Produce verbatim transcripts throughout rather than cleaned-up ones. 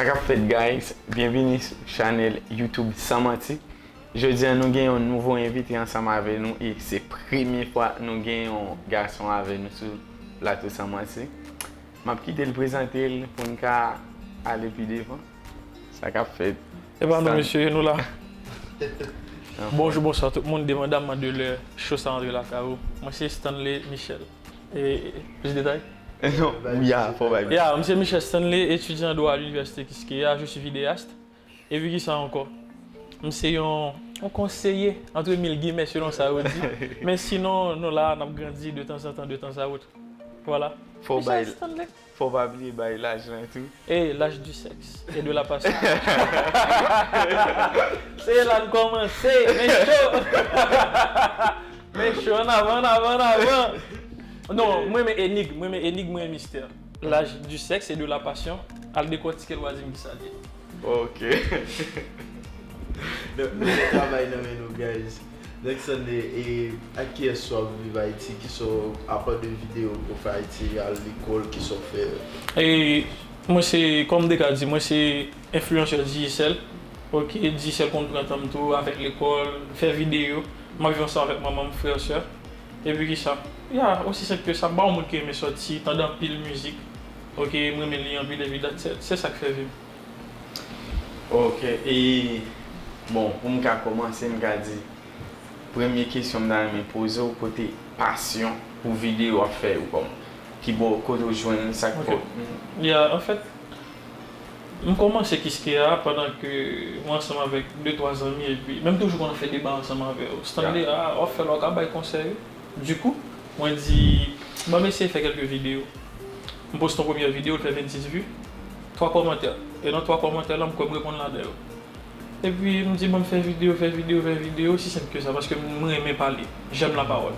Sa k ap fèt, guys? Byenvini sou chanèl YouTube San Manti. Jodi a, nou gen yon nouvo envite ansanm avè nou e se premye fwa nou gen yon gason avè nou sou plato San Manti. M ap kite l prezante l pou n ka ale pi devan. Sa k ap fèt? E pa nou, mesye, nou la. Bonjou, bonswa tout moun, depandaman de lè cho sa antre lakay ou. Mwen se Stanley Michel. E plis detay? Non, ya, fò bay. Ya, m se Michel Stanley, etidyan dwa a l'université Quisqueya, je suis vidéaste. Epi kisa ankò? M se yon, yon konseye, entre mille guillemets, selon sa yo di. Men sinon, nou la, n ap grandi de tanzantan, de tan a wot. Vwala. Fò bay, fò pa bliye bay laj lan tou. E laj du sexe et de la passion. Se la n kòmanse, men cho. Men cho, ann avan, ann avan, ann avan. Non, mwen renmen enig, mwen renmen enig, mwen renmen mistè. Laj du sexe et de la passion, al dekòtike l, w a di m kisa l ye. Ok. Donk, nou gen travay nan men nou, guys. Donk, Sunday, e ak kiyès w ap viv Ayiti, kisa w, apa de videyo ke w fè Ayiti, al lekòl, kisa w fè? E mwen se, kòm m te ka di, mwen se enfliyansè Digicel. Ok, Digicel konn pran tan m tou avèk lekòl, fè videyo. M ap viv ansanm avèk manman m, frè, sè. Epi kisa? Ya, osi senp ke sa. M pa yon moun ki renmen sòti, tande anpil mizik. Ok, m renmen li anpil, epi that's it. Se sa k fè vi m. Ok, e bon, pou m ka kòmanse, m ka di, premye kesyon m ta renmen poze w, kote pasyon pou videyo w ap fè yo kòm? Ki bò, kote w jwenn sa k fè w? Ok. Ya, anfèt, m kòmanse Kiskeya pandan ke mwen ansanm avèk de, twa zanmi, epi men m toujou konn fè deba ansanm avè yo. Stanley, a, w ap fè lè w ka bay konsèy. Dikou, mwen di, ban m eseye fè kèlke videyo. M poste yon premyè videyo, l fè vennsis vi, twa kòmantè. E nan twa kòmantè la, m kwè m reponn ladan yo. Epi, m di, ban m fè videyo, fè videyo, fè videyo, osi senp ke sa, paske m renmen pale, j'aime la parole.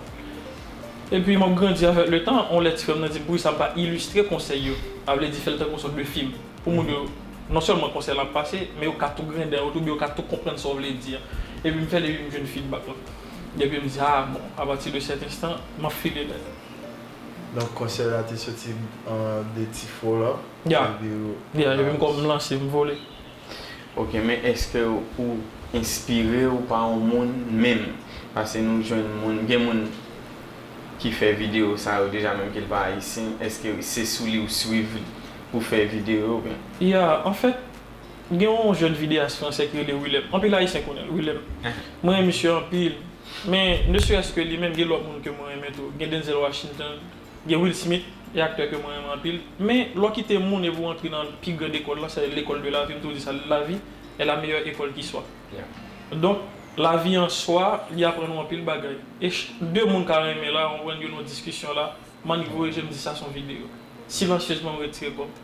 Epi, m ap grandi avèk le tan, yon lè ti frè m nan di m, poukisa m pa ilistre konsèy yo? A vle di, fè l tankou yon sòt de fim. Pou moun yo, non sèlman konsèy la ap pase, men yo ka tou grandè yo tou, oubyen yo ka tou konprann sa w vle di a. Epi m fè l, epi m jwenn feedback lan. Epi m di, a, bon, apati de sèt enstan, m ap file lè. Donk, konsèy la te soti an de ti fo la. Ya. Epi w... Ya, epi m kòm m lanse, m vole. Ok, men èske ou enspire w pa yon moun menm? Paske nou jwenn moun, gen moun ki fè videyo sa yo deja, menm ke l pa ayisyen. Èske se sou li ou swiv pou fè videyo yo, oubyen? Ya, anfèt, gen yon jèn videyas fransè ki rele Willem. Anpil ayisyen konnen l, Willem. Mwen renmen misye anpil. Men, ne serait-ce que li menm, gen lòt moun ke mwen renmen tou. Gen Denzel Washington, gen Will Smith, e aktè ke mwen renmen anpil. Men, lè w kite moun epi w antre nan pi grand ekòl lan, se l'école de la vie, m toujou di sa, la vie est la meilleure école qui soit. Yeah. Donk, lavi an swa, li aprann ou anpil bagay. E ch-, de moun ka renmen la, w konprann, yo nan diskisyon la, m annik voye je m, m di sa se yon videyo. Silansyezman, m retire kò m.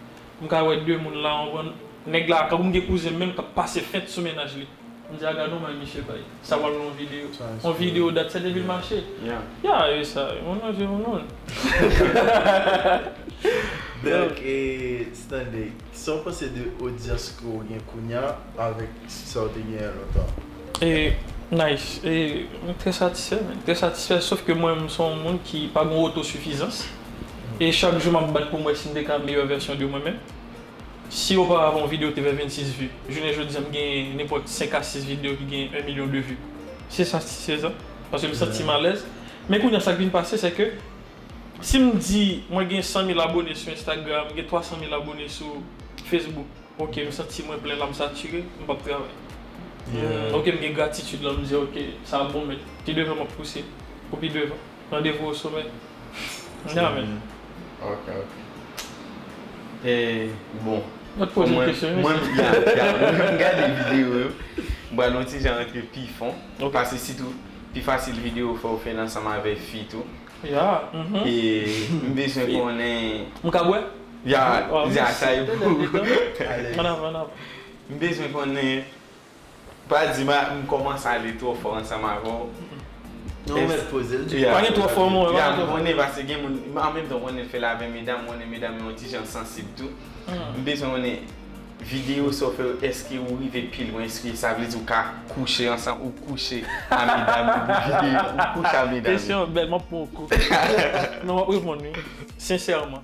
M ka wè de moun la, w konprann, nèg la, kankou m gen kouzen m menm k ap pase fent sou mennaj li. M di, a, gade yon may misye bay. Sa pral yon videyo. Yon videyo dat sèt epi l mache. Ya, e sa, yon non, se yon non. Donk, e, Stanley, sa w panse de odyans ke w gen kounye a avèk sa w te genyen lontan? E, nice. E, m trè satisfè, men. Trè satisfè, sof ke mwen, m se yon moun ki pa gen otosifizans. E chak jou, m ap bat pou m wè si m te ka meyè vèsyon de mwen menm. Si oparavan yon videyo te fè vennsis vi, jounen jodi a m gen nenpòt senk a sis videyo ki gen yon milyon de vi. Se satisfezan, paske m santi m alèz. Men kounye a sa k vin pase, se ke si m di mwen gen san mil abone sou Instagram, m gen twa san mil abone sou Facebook, ok, m santi mwen plen la, m satire, m p ap travay. Ok, m gen gratitid la, m di, ok, sa bon, men pi devan m ap pouse pou pi devan. Randevou o somè. Ya, men. Ok, ok. E, bon. Mwen te poze yon kesyon, mwen, ya, ya, mwen menm gade videyo yo. M pral yon ti jan rantre pi fon. Ok. Paske sitou, pi fasil videyo fè w fè l ansanm avèk fi tou. Ya, mhm. E m bezwen konnen. M ka bwè? Ya, ya, sa e pou. Ann avan, ann avan. M bezwen konnen. Pa di m, m kòmanse ale twò fò ansanm avè w. Non, ou mèt poze l, di. Pa gen twò fò, mwen, pa gen twò fò. M konnen paske gen moun, an menm tan, m konnen l fè l avè medam, m konnen medam yo yon ti jan sansib tou. M bezwen konnen videyo sa w fè yo, èske ou rive pi lwen, èske sa vle di ou ka kouche ansanm, ou kouche a medam yo pou videyo, ou kouche a medam yo? Kesyon bèl, m ap pran yon kou. Non, m ap reponn wi, sensèman.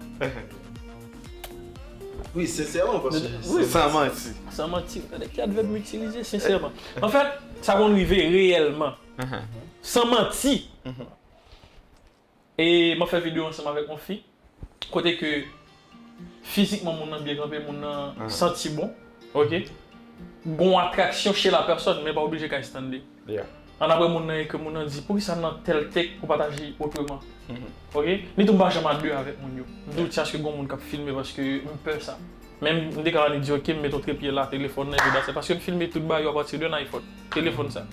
Wi, sensèman, paske Wi. San manti. San manti, gade ki advèb m itilize, sensèman. Anfèt, sa konn rive reyèlman. San manti. E m ap fè videyo ansanm avèk yon fi, kote ke fizikman moun nan byen kanpe, moun nan santi bon, ok? Gon atraksyon chez la personne, men pa oblije ka Stanley. An apre moun nan ekri, moun nan di, poukisa nan tèl tèks ou pa t aji otreman? Ok? Li tou m pa janm a de avèk moun yo. M tou ti aske gon moun k ap filme paske m pè sa. Men m te ka annik di, ok, m met yon trepye la, telefòn nan, epi datse. Paske m filme tout bagay yo apati de yon iPhone. Telefòn sa.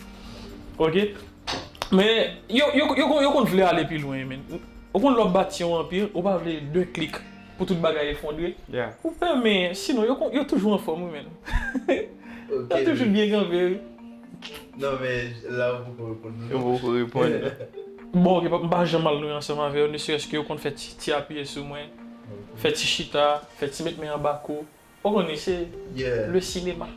Ok? Men, yo, yo, yo, yo konn vle ale pi lwen, men. Ou konn lè w ap bati yon anpir, ou pa vle de klik pou tout bagay efondre. Ou pè, men sinon, yo, yo toujou anfòm, wi, men. Yo toujou byen kanpe, wi. Non, men la, ou poko reponn nou. Ou poko reponn. Bon, ok, m pa janm al lwen ansanm avè yo, ne serait-ce que yo konn fè ti, ti apiye sou mwen, fè ti chita, fè ti met men anba kou. Ou konnen, se le sinema.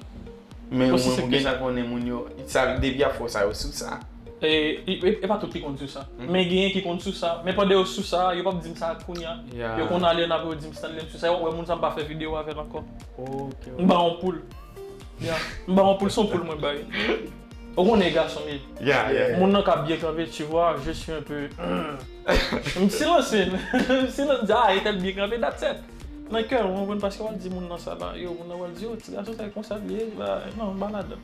Men ou menm ou gentan konnen moun yo, sa depi y ap fè w sa, yo sou sa. E, e, e pa tout ki konn sou sa. Men genyen ki konn sou sa. Men pandan yo sou sa, yo p ap di m sa kounye a. Yo konn ale ann apre yo di m Stanley m sou sa. Yo wè moun sa m pa fè videyo avè l ankò. M ba yon poul. M ba yon poul, se yon poul mwen bay. Ou konnen gason m ye. Moun nan ka byen kanpe, tu vois, je suis un peu. M silanse. M silanse, ah, e tèt byen kanpe, that's it. Nan kè, ou konprann, paske w ap di moun nan sa la, yo, moun nan w ap di, oh, ti gason sa e konsa l ye, ba, non, m pa ladan.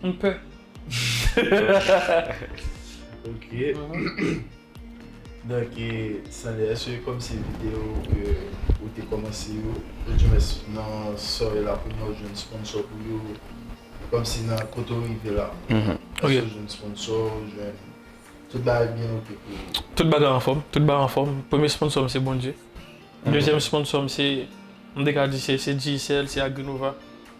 M pè. Ok. Donk, e, Stanley, èske kòmsi videyo ke ou te kòmanse yo, oudimwens nan sa w ye la kounye a ou jwenn sponsò pou yo, kòmsi nan kote w rive la, èske ou jwenn sponsò, ou jwenn tout bagay byen ok pou ou? Tout bagay anfòm, tout bagay anfòm. Premye sponsò m se Bondye. Dezyèm sponsò m se, m te ka di se, se Digicel, se Agrinova.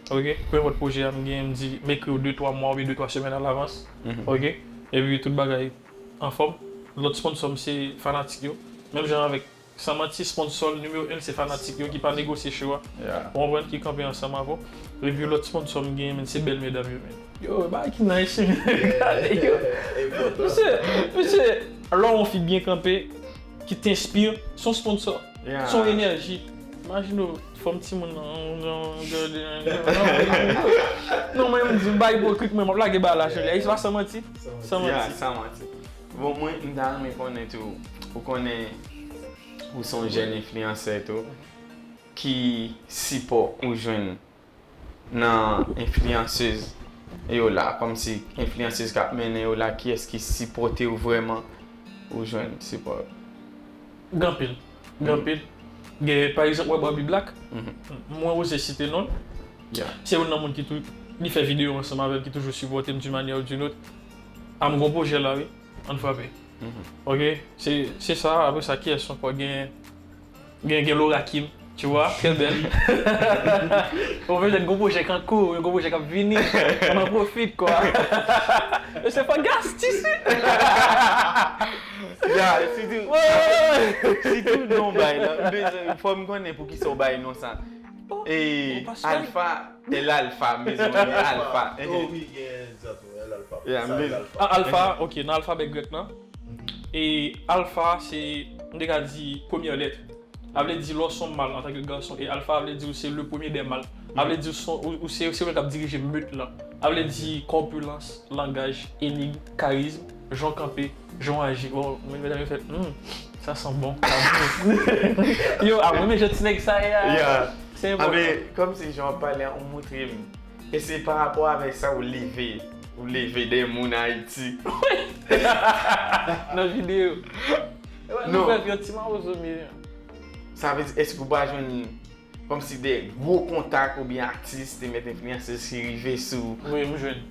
Ok? Peu importe pwojè a m genyen, m di, m ekri yo de twa mwa oubyen de twa semèn alavans. Ok? Epi tout bagay anfòm. Lòt sponsò m se fanatik yo. Menm jan avèk San Manti, sponsò nimewo en se fanatik yo ki pa negosye show a. Ou konprann, ki kanpe ansanm avè w. Epi lòt sponsò m genyen, men, se bèl medam yo, men. Yo, bagay ki nice, men. Gade yo. Mesye, mesye, lè yon fi byen kanpe, ki t enspire, se yon sponsò. Se yon enèji. Imajine w, fòm timoun nan, yon jan gade, non, mwen, m di, m pa ipokrit, mwen, m ap lage bagay la, cheri. Se pa San Manti. San Manti. Bon, mwen, m ta renmen konnen tou, ou konnen ou se yon jèn enfliyansè tou, ki sipò ou jwenn nan enfliyansèz yo la, kòmsi enfliyansèz k ap mennen yo la, kiyès ki sipòte w vrèman, ou jwenn sipò yo? Gen anpil. Gen anpil. Gen, pa egzanp, wè Bobby Black. Mwen oze site non l. Se youn nan moun ki tou, li fè videyo ansanm avè m, ki toujou sipòte m d'une manière ou d'une autre. A m gon pwojè la, wi. Ann frape. Ok? Se, se sa, apre sa, kiyès ankò? Gen, gen, gen Laura Kim, tu vois, très belle. Ou vle gon pwojè k an kou, gon pwojè k ap vini. Ann pwofit, kwa. E se pa gas, ti si. Ya, sitou, sitou non bay la. M bezwen, fò m konnen poukisa w bay non sa. E Alpha, El Alpha, m bezwen di Alpha. Oh wi, gen egzakteman, El Alpha. Sa El Alpha. Alpha, ok, nan alfabè grèk lan. E Alpha, se, m te ka di, premyè lèt. A vle di lè w se yon mal antanke gason, e Alpha a vle di ou se le premier des mâles. A vle di ou se, ou, ou se, se ou menm k ap dirije meute lan. A vle di kòpilans, langaj, enig, karizm, jan w kanpe, jan w aji. Bon, men medam yo fè, hmm, sa san bon, sa bon. Yo, a mwen, men jan ti nèg sa ye a. Se enpòtan. Kòmsi jan w ap pale an, ou montre m. E se pa rapò avèk sa ou leve, ou leve de moun Ayiti. Nan videyo. Nou fè yon ti mawozo milyon. Sa vle di, èske ou pa jwenn kòmsi de gwo kontak oubyen atis te mèt enfliyansèz ki rive sou ou? Wi, m jwenn.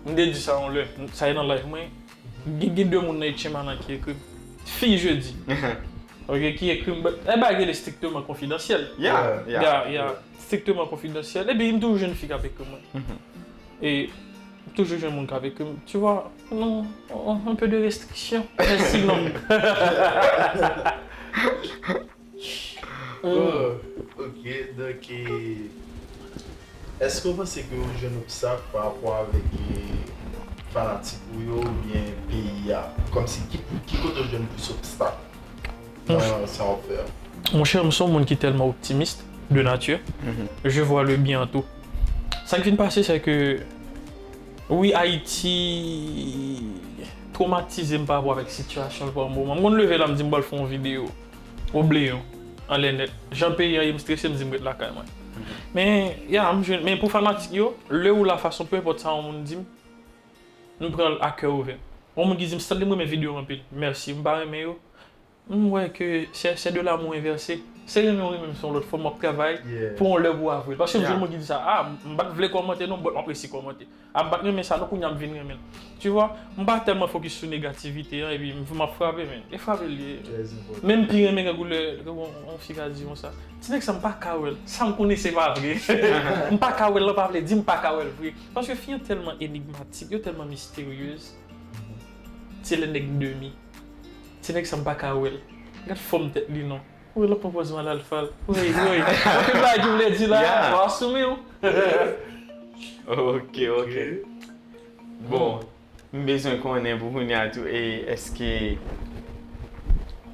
M te di sa yon lè. Sa ye nan live mwen. Gen, gen de moun nan H M A nan ki ekri m. Fi Jeudi. Ok, ki ekri m. E bagay rele strikteman konfidansyèl. Ya, ya. Ya, ya. Strikteman konfidansyèl. Epi m toujou jwenn fi k ap ekri mwen. E m toujou jwenn moun k ap ekri m. Tu vois, non, un peu de restriction. Men sinon. Oh, ok, donk, e, èske w panse ke w jwenn obstak pa rapò avèk, e, fanatik ou yo oubyen peyi a? Kòmsi, ki, ki kote w jwenn plis obstak nan sa w ap fè a? Monchè, m se yon moun ki tèlman optimis. de nature. Je vois le bien en tout. Sa k vin pase, se ke, wi, Ayiti twomatize m pa rapò avèk sitiyasyon l pa moman. M konn leve la, m di m pral fè yon videyo. Ou bliye w, anlè nèt. Jan peyi a ye, m strese, m di m ret lakay mwen. Men, ya, m jwenn, men pou fanatik yo, lè ou la fason, pe enpòt sa yon moun di m, m pran l a kè ouvè. Yon moun ki di m, Stanley, m renmen videyo w anpil. Mèsi, m pa renmen yo. M wè ke c'est, c'est de l'amour inversé. Se renmen w renmen m se yon lòt fòm, m ap travay pou yon lè pou avril. Paske m jwenn moun ki di sa, a, m pa t vle kòmante non, but m ap resi kòmante. A, m pa t renmen sa non, kounye a m vin renmen l. Tu vois, m pa tèlman fokis sou negativite an, epi m, m ap frape, men e frape l ye. Menm pi renmen kangou lè, lè yon, yon fi ka di konsa, ti nèg sa m pa ka wè l. Sa m konnen se pa vre. M pa ka wè l lan pa vle di m pa ka wè l vre. Paske fi an tèlman enigmatik, yo tèlman misteryez. Se lè nèg demi. Ti nèg sa m pa ka wè l. Gad fòm tèt li non. Wi, l ap pran pòz mal alfa l. Wi, wi. Anpil bagay ki vle di la, w ap asime w. Ok, ok. Bon, m bezwen konnen pou kounye a tou, e èske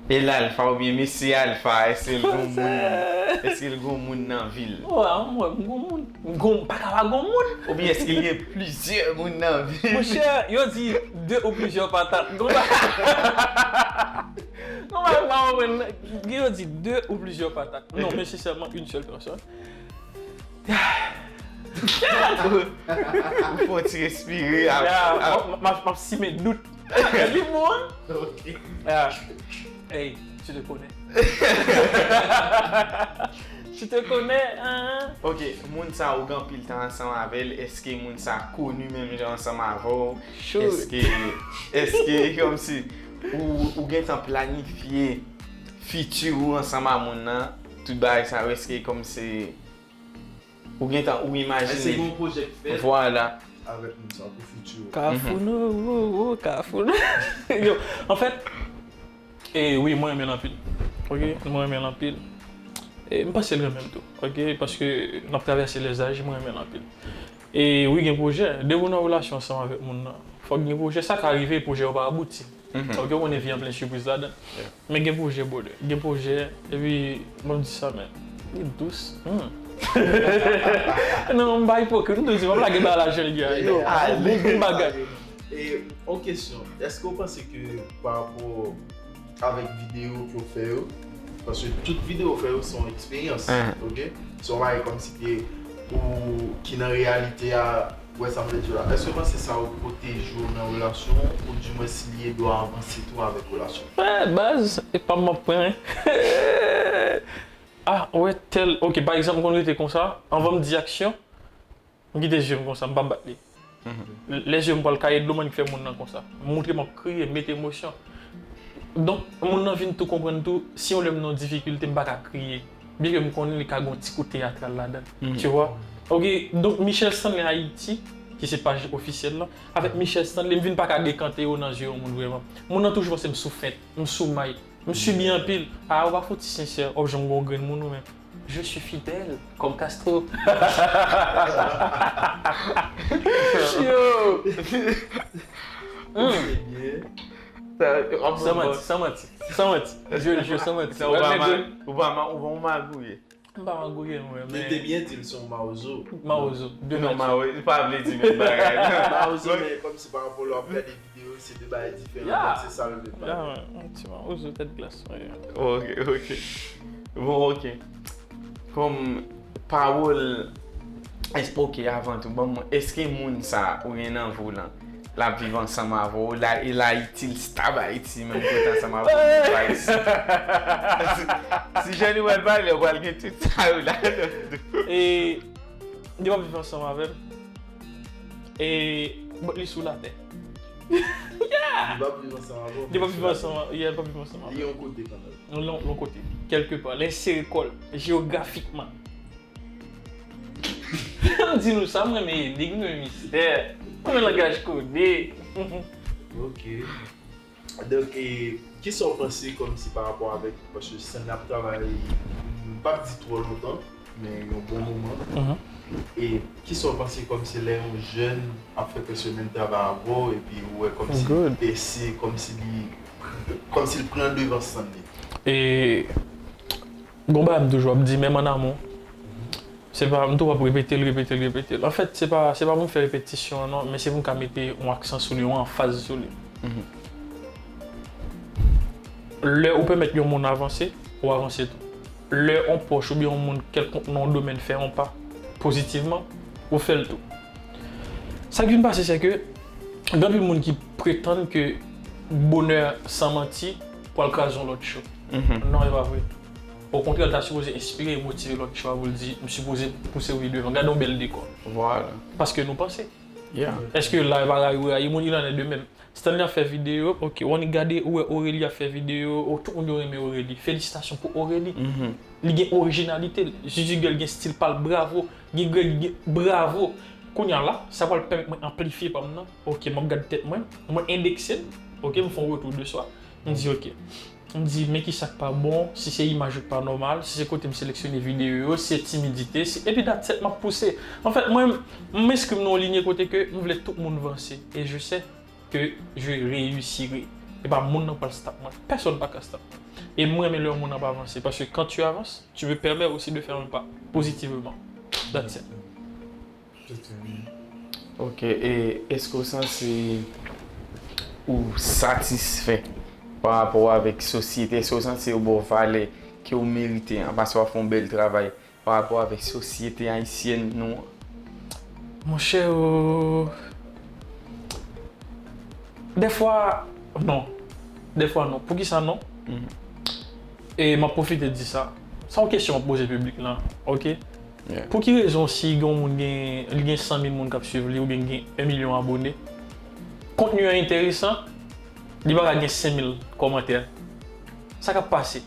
e l alfa oubyen mesye alfa, èske l gon moun, èske l gon moun nan vi l? Wi, m wè m gon moun. M gon, m pa ka pa gon moun. Oubyen èske l gen plizyè moun nan vi l? Monchè, yo di de ou plizyè patat. Gon pa, gon pa, pa konprann. Yo di de ou plizyè patat. Non, men se sèlman une seule personne. Ou fè yon ti respire. Ya, m ap, m ap, m ap simen dout. Li bon, hein? Ok. Ya. Hey, tu te connais. Tu te connais, hein? Ok, moun sa ou gen anpil tan ansanm avè l, èske moun sa koni menm jan ansanm avè w? Èske, èske kòmsi ou, ou gentan planifye fiti ou ansanm a moun nan? Tout bagay sa yo, èske kòmsi ou gentan, ou imajine? Èske gen yon pwojè k fèt? Vwala. Avèk moun sa pou fiti ou? Kafou nou, ou, ou, Kafou nou. Yo, anfèt, e wi, mwen renmen l anpil. Ok, mwen renmen l anpil. E m panse l renmen m tou. Ok, paske n ap travèse lèzaj, mwen renmen l anpil. E wi, gen pwojè. Depi w nan relasyon ansanm avèk moun nan, fòk gen pwojè. Sa ka rive, pwojè yo pa abouti. Ok, ou konnen vi an plen sipriz ladan. Men gen pwojè, brother. Gen pwojè, epi, bon, m di sa, men li dous. Hmm. Non, m pa ipokrit, m toujou di, m ap lage bagay la jan l ye a. Yo, bon, bon bagay. E, yon kesyon, èske w panse ke pa rapò avèk videyo ke w fè yo, paske tout videyo w fè yo se yon eksperyans, ok? Se yon bagay kòmsi ke ou ki nan reyalite a, ou wè sa m vle di w la. Èske w panse sa yo pwoteje w nan relasyon ou, oudimwens li ede w avanse tou avèk relasyon? Wè, baz, e pa m ap pran. Ah, wè tèl, ok, pa egzanp, m konn rete konsa, anvan m di aksyon, m kite zye m konsa, m pa bat li. Lè zye m pral kaye dlo, m annik fè moun nan konsa. M montre m ap kriye, m met emosyon. Donk, moun nan vin tou konprann tou, si yon lè m nan yon difikilte, m pa ka kriye. Byenke m konnen li ka gen yon ti kout teyatral ladan. Tu vois? Ok, donk Michel Stanley Haïti, ki se paj ofisyèl lan, avèk Michel Stanley, m vin pa ka dekante yo nan zye yon moun vrèman. Moun nan toujou panse m sou fent, m sou may. M sibi anpil. Ah, ou pa fouti sensè, w ap janm gon grenn moun ou menm. Je suis fidèle comme Castro. Yo! Hmm. San manti, san manti, san manti. Je le jure, san manti. Ou pa ma-, ou pa ma-, ou pa yon magouye. M pa magouye, mwen, men. Li te byen di l se yon mawozo. Mawozo, de nature. Non, mawozo, li pa vle di menm bagay. Mawozo, men kòmsi pa rapò lè w ap gade videyo, se de bagay diferan, donk se sa l vle pale. Ya, yon ti mawozo tèt glas, wi. Ok, ok. Bon, ok. Kòm pawòl, èske, ok, avan tou, ban mwen, èske moun sa ou gen nan vi w lan, l ap viv ansanm avè w, la, e l a itil stab Ayiti menm kote ansanm avè w, viv Ayiti. Si, si Johnny pral pale, ou pral gen tout sa yo ladan tou. E, li p ap viv ansanm avè m. E, but li sou latè. Yeah! Li p ap viv ansanm avè w, li p ap viv ansanm, yeah, li p ap viv ansanm avè m. Li yon kote kanmenm. Yon, yon kote, kèlkepa, l ensere kò l, jewografikman. M di nou sa, m renmen enigm, m renmen mistè, m renmen langaj kode. Ok. Donk, e, kisa w panse kòmsi pa rapò avèk, paske Stanley ap travay, m p ap di twò lontan, men yon bon moman. E kisa w panse kòmsi lè yon jèn ap fè prèske menm travay avè w, epi ou wè kòmsi li pèse, kòmsi li, kòmsi l pran devan Stanley? E, gon bagay m toujou ap di, menm an amou, Se pa, m tou ap repete l, repete l, repete l. Anfèt, se pa, se pa pou m fè repetisyon an non, men se pou m ka mete yon aksan sou li, yon anfaz sou li. Lè ou pèmèt yon moun avanse, ou avanse tou. Lè yon pwòch oubyen yon moun kèlkonk nan yon domèn fè yon pa pozitivman, ou fè l tou. Sa k vin pase, se ke gen anpil moun ki pretann ke bonè san manti pral kraze yon lòt cho. Non, e pa vre. Okontrè, l ta sipoze enspire e motive lòt cho a pou l di, "M sipoze pouse wi devan. Gade yon bèl dekò." Vwala. Paske nou panse. Yeah. Èske la e pa rayi ou rayi moun? Il en est de même. Stanley ap fè videyo, ok, ou annik gade, ou wè Aurélie ap fè videyo, ou tout moun yo renmen Aurélie. Felisitasyon pou Aurélie. Li gen orijinalite l. Zuzu Girl gen stil pa l, bravo. Gen Greg, gen, bravo. Kounye a la, sa pral pèmèt mwen anplifye pa m nan. Ok, m ap gad tèt mwen, mwen endekse l. Ok, m fè yon retou de swa. M di, ok. M di, men kisa k pa bon, si se imaj ou k pa nòmal, si se kote m seleksyone videyo yo, si se timidite, si, epi that's it, m ap pouse. Anfèt, mwen, m enskri m nan yon linye kote ke m vle tout moun vanse. E je sais que je réussirai. E pa moun nan pral stop mwen. Pèsonn pa ka stop mwen. E m renmen lè yon moun ap avanse. Paske quand tu avances, tu me permets aussi de faire un pas positivement. That's it. Ok, e èske w santi ou satisfè pa rapò avèk sosyete? Èske w santi yo ba w valè ke w merite an? Paske w ap fè yon bèl travay pa rapò avèk sosyete ayisyèn nou an? Monchè, euh, dèfwa, non. Dèfwa, non. Poukisa non? E m ap pwofite di sa. Sa yon kesyon m ap poze piblik lan, ok? Pou ki rezon si gen yon moun gen, li gen san mil moun k ap swiv li oubyen gen yon milyon abone, kontni an enteresan, li pa ka gen senk mil kòmantè? Sa k ap pase?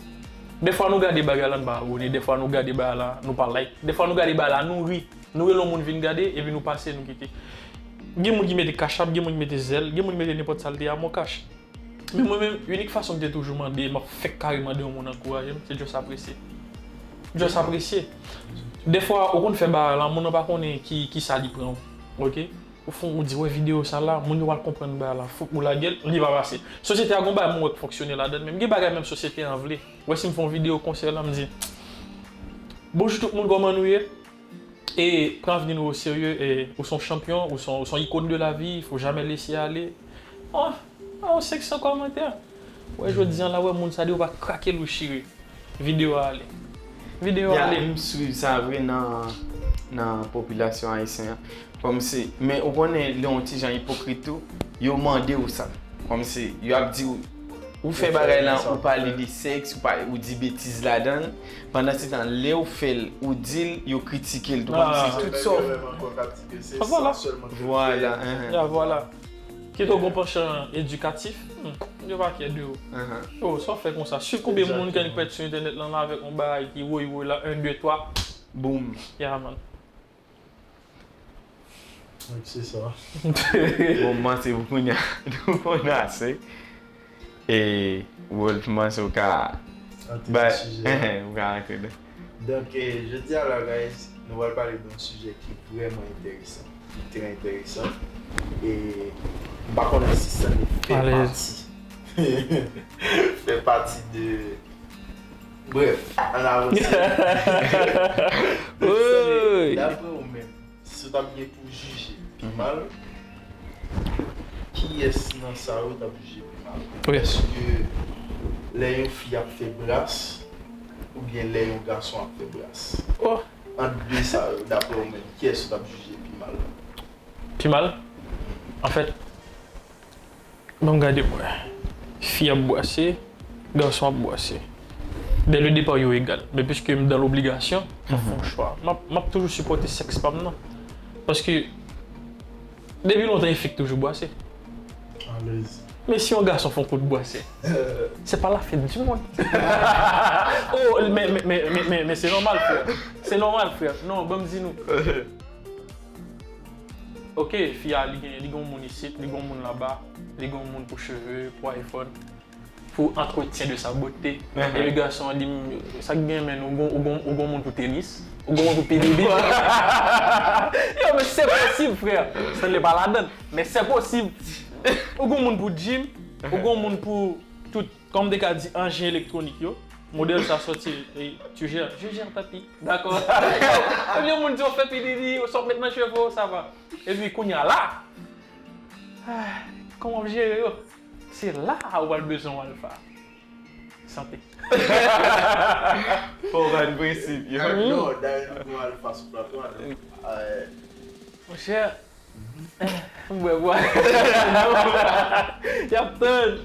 Dèfwa nou gade bagay la, nou pa abone, dèfwa nou gade bagay la, nou pa like, dèfwa nou gade bagay la, nou ri, nou rele yon moun vin gade, epi nou pase, nou kite. Gen moun ki mete cash app, gen moun ki mete Zelle, gen moun ki mete nenpòt sa l te a, mon cash. Men mwen menm, inik fason m te toujou mande, m ap fèk kare mande yon moun ankouraje m, se just apresye. Just apresye. Dèfwa, ou konn fè bagay la, moun nan pa konnen ki, ki sa li pran w. Ok? Ou fon, ou di, wè videyo sa la, moun yo pral konprann bagay la, fout ou lage l, li pa pase. Sosyete a gon bagay mwen wè k fonksyone ladan l, men m gen bagay menm sosyete an vle. Wè si m fè yon videyo konsèy la, m di, "Bonjou tout moun, kòman nou ye? E pran avni nou o serye, e ou se yon chanpyon, ou se yon, ou se yon ikòn de la vi, faut jamais laisser aller." Oh, oh, senk san kòmantè. Wè, jodi an la, wè, moun sa di yo pa krake l ou chire. Videyo a ale. Videyo a ale. M swiv sa vre nan, nan popilasyon ayisyen an. Kòmsi, men ou konnen, li yon ti jan ipokrit tou. Yo mande w sa. Kòmsi, yo ap di w, ou fè bagay la, ou pale de sèks, ou, pa, ou di betiz ladan l. Pandansetan, lè w fè l, ou di l, yo kritike l tou. Kòmsi tout sa w... Vwala. Vwala. Ya, vwala. Kit ou gon panchan edikatif, hmm, yo pa kè de ou. Oh, sa w fè konsa? Swiv konbyen moun k annik pèdi sou entènèt lan la avèk yon bagay ki woy woy la, en, de, twa, boum. Ya, man. Donk, se sa. Bon, m panse pou kounye a, nou konn ase. E, Wolf, m panse w ka... Antre nan sijè a. Ou ka antre nan... Donk, eh, jodi a la, guys, nou pral pale de yon sijè ki vrèman enteresan, ki trè enteresan. E m pa konnen si Stanley fè pati, fè pati de, brèf, ann avanse. Donk, Stanley, daprè ou menm, si w t ap gen pou jije pi mal, kiyès nan sa yo w t ap jije pi mal? Èske lè yon fi ap fè bras, oubyen lè yon gason ap fè bras? Ant de sa yo, daprè w menm, kiyès ou t ap jije pi mal? Pi mal? Anfèt, ban m gade pou wè. Fi ap bwase, gason ap bwase. Dès le départ, yo egal. Men piske m dan lobligasyon, m ap fè yon chwa. M ap, m ap toujou sipòte sèks pa m nan. Paske, depi lontan, yon fi k toujou bwase. Alèz. Men si yon gason fè yon kout bwase, c'est pas la fin du monde. Oh, men, men, men, men, men, men se nòmal, frè. Se nòmal, frè. Non, ban m di nou. Ok, fi a, li gen, li gen yon moun isit, li gen yon moun laba, li gen yon moun pou cheve, pou iPhone, pou entretien de sa beauté. Epi gason an di, "M, sa k gen, men, ou gon, ou gon, ou gon moun pou tenis, ou gon moun pou pididi." Yo, men se posib, frè. Stanley pa ladan, men se posib. Ou gon moun pou gym, ou gon moun pou tout, kòm m te ka di, anjen elektwonik yo. Modèl sa sòti, e, tu gères, je gère, papi. Dakò. Ebyen, moun di w fè pididi, w sot met nan cheve w, sa va. Epi kounye a la, ah, kòman w ap jere yo? Se la a ou pral bezwen yon alfa. Sante. Fò w pa n prensip, yo. Non, dayè nou gen yon alfa sou plato a, donk, euh, monchè, m bwè bwa. Y ap tann.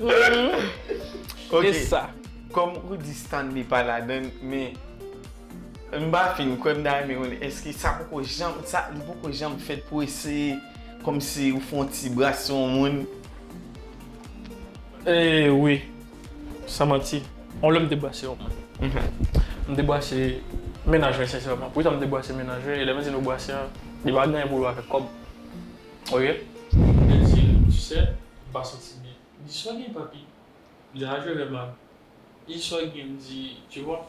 Ok. E sa. Kòm ou di Stanley pa ladann, men m pa fin kwè, m ta renmen konnen, èske sa poko janm, sa, li poko janm fèt pou eseye kòmsi ou fè yon ti brase yon moun? E wi. San manti. Yon lè m te bwase yon moun. M te bwase mennaj mwen sensèman. Poukisa m te bwase mennaj mwen? E lè m di nou bwase an, li pa gen anyen pou wè avèk kòb. Ok? M te di l, tu sais, m pa santi byen. Li di, sa w gen, papi? M di, ah, je vais mal. Li di, sa w gen? M di, tu vois,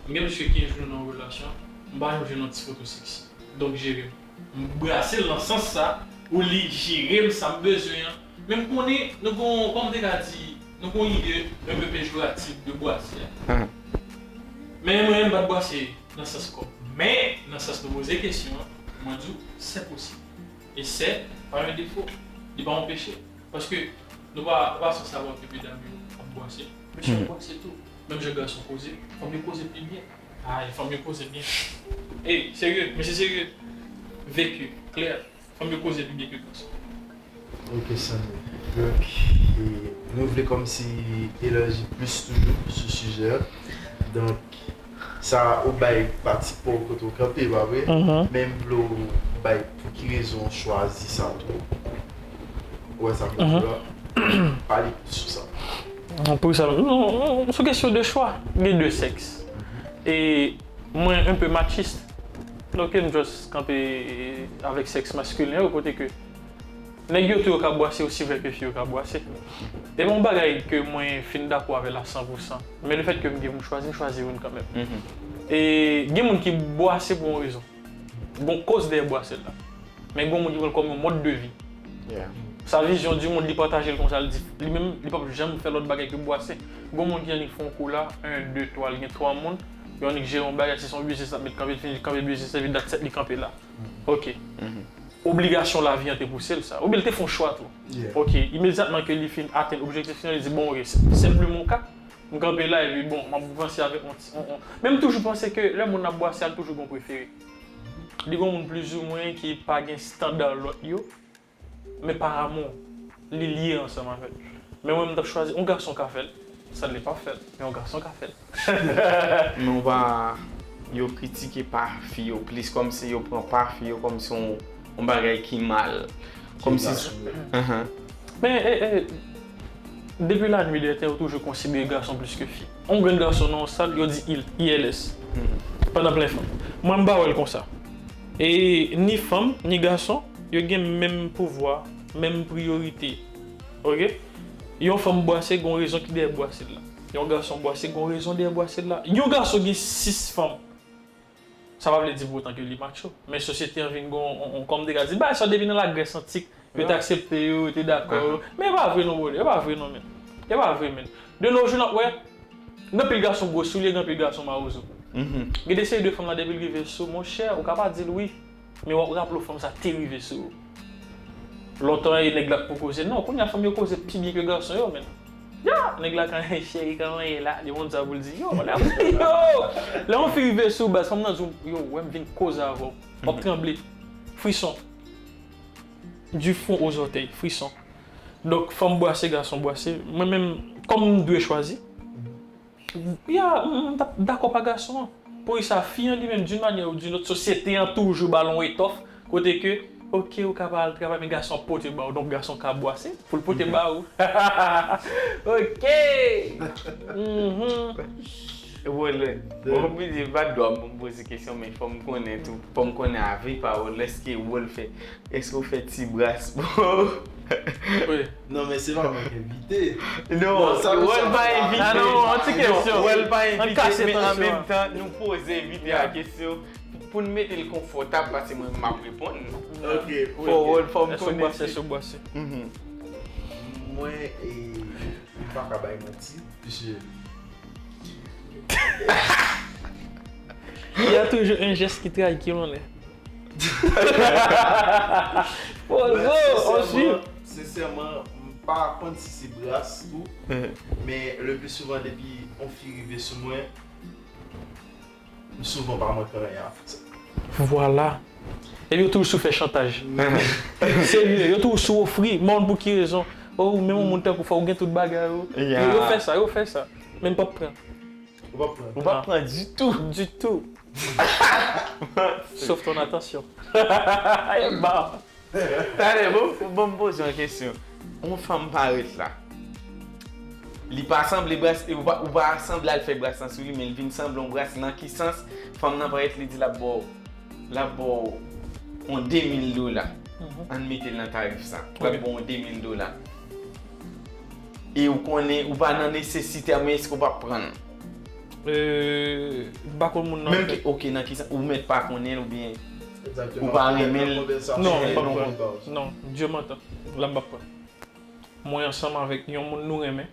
m gen plis ke kenz jou nan yon relasyon, m pa janm jwenn yon ti foto sexy. Donk, jere m. M brase l nan sans sa, pou li jere m sa m bezwen an. Men m konnen, nou gon, kòman m te ka di, nou gon ide un peu péjoratif de bwase a. Men mwen, m pa t bwase nan sans kòb. Men, nan sans nou poze kesyon an, mwen di w, c'est possible. E c'est pas un défaut. Li pa yon peche. Paske nou pa, nou pa sanse ap wè ke medam yo ap bwase. Mesye ap bwase tou. Menm jan gason koze, fanm yo koze pi byen. Ay, fanm yo koze byen. Ey, serye, mesye serye. Vécu, klè. Fanm yo koze pi byen ke gason. Ok, Stanley. Donk, e, nou vle kòmsi elaji plis toujou sou sijè a. Donk, sa ou bay pati pa w kote w kanpe, pa vre? Men m vle w bay pou ki rezon w chwazi sa tou. Ou wè sa m vle di la? Pale plis sou sa. Pou sa, non, sou kesyon de chwa, gen de sèks. E mwen un peu machiste. Donk, m just kanpe avèk sèks maskilen yo, kote ke nèg yo tou yo ka bwase osi vrè ke fi yo ka bwase. E pa yon bagay ke mwen fin dakò avè l a san pou san. Men lefètke m gen pou m chwazi, m chwazi youn kanmenm. E gen moun ki bwase pou yon rezon. Gon koz dèyè bwase l la. Men gon moun ki pran l kòm yon mòd de vi. Sa vizyon di moun, li pataje l konsa, li di, li menm, li p ap janm fè lòt bagay ke bwase. Gon moun ki annik fè yon kou la, en, de, twa, li gen twa moun, yo annik jere yon bagay, si se yon biznis l ap met kanpe, li fini kanpe biznis la, epi that's it, li kanpe la. Ok. Obligasyon lavi an te pouse l sa. Oubyen l te fè yon chwa tou. Ok, imedyatman ke li fin atenn objektif final, li di, bon, ok, c'est, c'est plus mon cas. M kanpe la, epi bon, m ap vanse avèk yon ti, yon, yon. Men m toujou panse ke lè moun ap bwase a, l toujou gen yon prefere. Li gen yon moun plizoumwen ki pa gen estanda lòt yo, men pa amou, li lye ansanm avè l. Men mwen, m t ap chwazi, yon gason ka fè l, Stanley p ap fè l, men yon gason ka fè l. Men w pa, yo kritike pa fi yo plis, kòmsi yo pran pa fi yo kòmsi yon, yon bagay ki mal. Kòmsi. Men, e, e, depi la nuit des temps, yo toujou konsidere gason plis ke fi. On grenn gason nan yon sal, yo di il, I L S. Pandan plen fanm. Mwen, m pa wè l konsa. E ni fanm, ni gason, yo gen menm pouvwa, menm priyorite. Ok? Yon fanm bwase, gon rezon ki dèyè bwase l la. Yon gason bwase, gon rezon dèyè bwase l la. Yon gason gen sis fanm. Sa pa vle di pou otan ke li macho. Men sosyete an vin gon, on, on, kòm te ka di, bagay sa depi nan Lagrès antik, yo te aksepte yo, yo te dakò yo. Men e pa vre non, brother, e pa vre non, men. E pa vre, men. De nos jours, n ap wè, gen anpil gason gwo soulye, gen anpil gason mawozo. Gen de seri de fanm la, depi l rive sou, monchè, ou ka pa di l wi. Men w ap raple w fanm sa te rive sou ou. Lontan, e nèg la k pou koze. Non, kounye a fanm yo koze pi byen ke gason yo, men. Ya! Nèg la ka, cheri, kòman ye la? Li wont sa pou l di, yo, lè, yo! Lè yon fi rive sou w, baz, fanm nan di w, yo, wè m vin koze avè w. W ap tranble. Frison. Du fond aux orteils, frison. Donk, fanm bwase, gason bwase. Mwen menm, kòm m dwe chwazi, ya, m, m t ap dakò pa gason an. Poukisa fi an li menm, d'une manière ou d'une autre, sosyete an toujou ba l yon etòf, kote ke, ok, ou ka pa al travay, men gason ap pote ba w, donk gason ka bwase pou l pote ba ou. Ok! Mhm. Wòl, bon, m bliye, pa dwa m pou m poze kesyon, men fò m konnen tou, fò m konnen avi pa w, èske wòl fè Èske w fè ti bras pou... Wi. Non, men se pa mwen k envite. Non, non, sa, wòl pa envite. Ah non, yon ti kesyon. Wòl pa envite, men an menm tan, nou poze envite a kesyon pou n mete l konfòtab, paske mwen, m ap reponn. Ok. Fò wòl, fò m konnen. Èske w bwase, èske w bwase? Mhm. Mwen, e, m pa ka bay manti, piske, Il y a toujours un geste qui trahit qui l'on est. Pozo, on suit. Sensèman, m pa konn si se bras tou, men le plus souvent depi yon fi rive sou mwen, m souvan pa manke anyen avèk sa. Vwala. Epi yo toujou sou fè chantaj. Serye, yo toujou sou ofri. M pa konn pou ki rezon. Oh, ou menm yon moun tankou fò ou gen tout bagay ou. Yo, yo fè sa, yo fè sa. Men m p ap pran. Ou p ap pran. Ou p ap pran ditou. Ditou. Sof ton atansyon. Talè, bon, bon, m poze yon kesyon. Yon fanm parèt la. Li pa sanble bras, ou pa, ou pa sanble al fè bras lan sou li, men li vin sanble yon bras nan ki sans? Fanm nan parèt, li di l ap ba w, l ap ba w yon de mil dola. Ann mete l nan tarif sa. L ap ba w yon de mil dola. E ou konnen, ou pa nan nesesite a, men èske w p ap pran l? Euh, m pa konn moun nan. Menm ke, ok, nan ki sans, ou mèt pa konnen l oubyen Exactement. Ou pa renmen l? Non, m p ap pran. Non, Dieu m'entend. La m p ap pran. Mwen ansanm avèk yon moun nou renmen.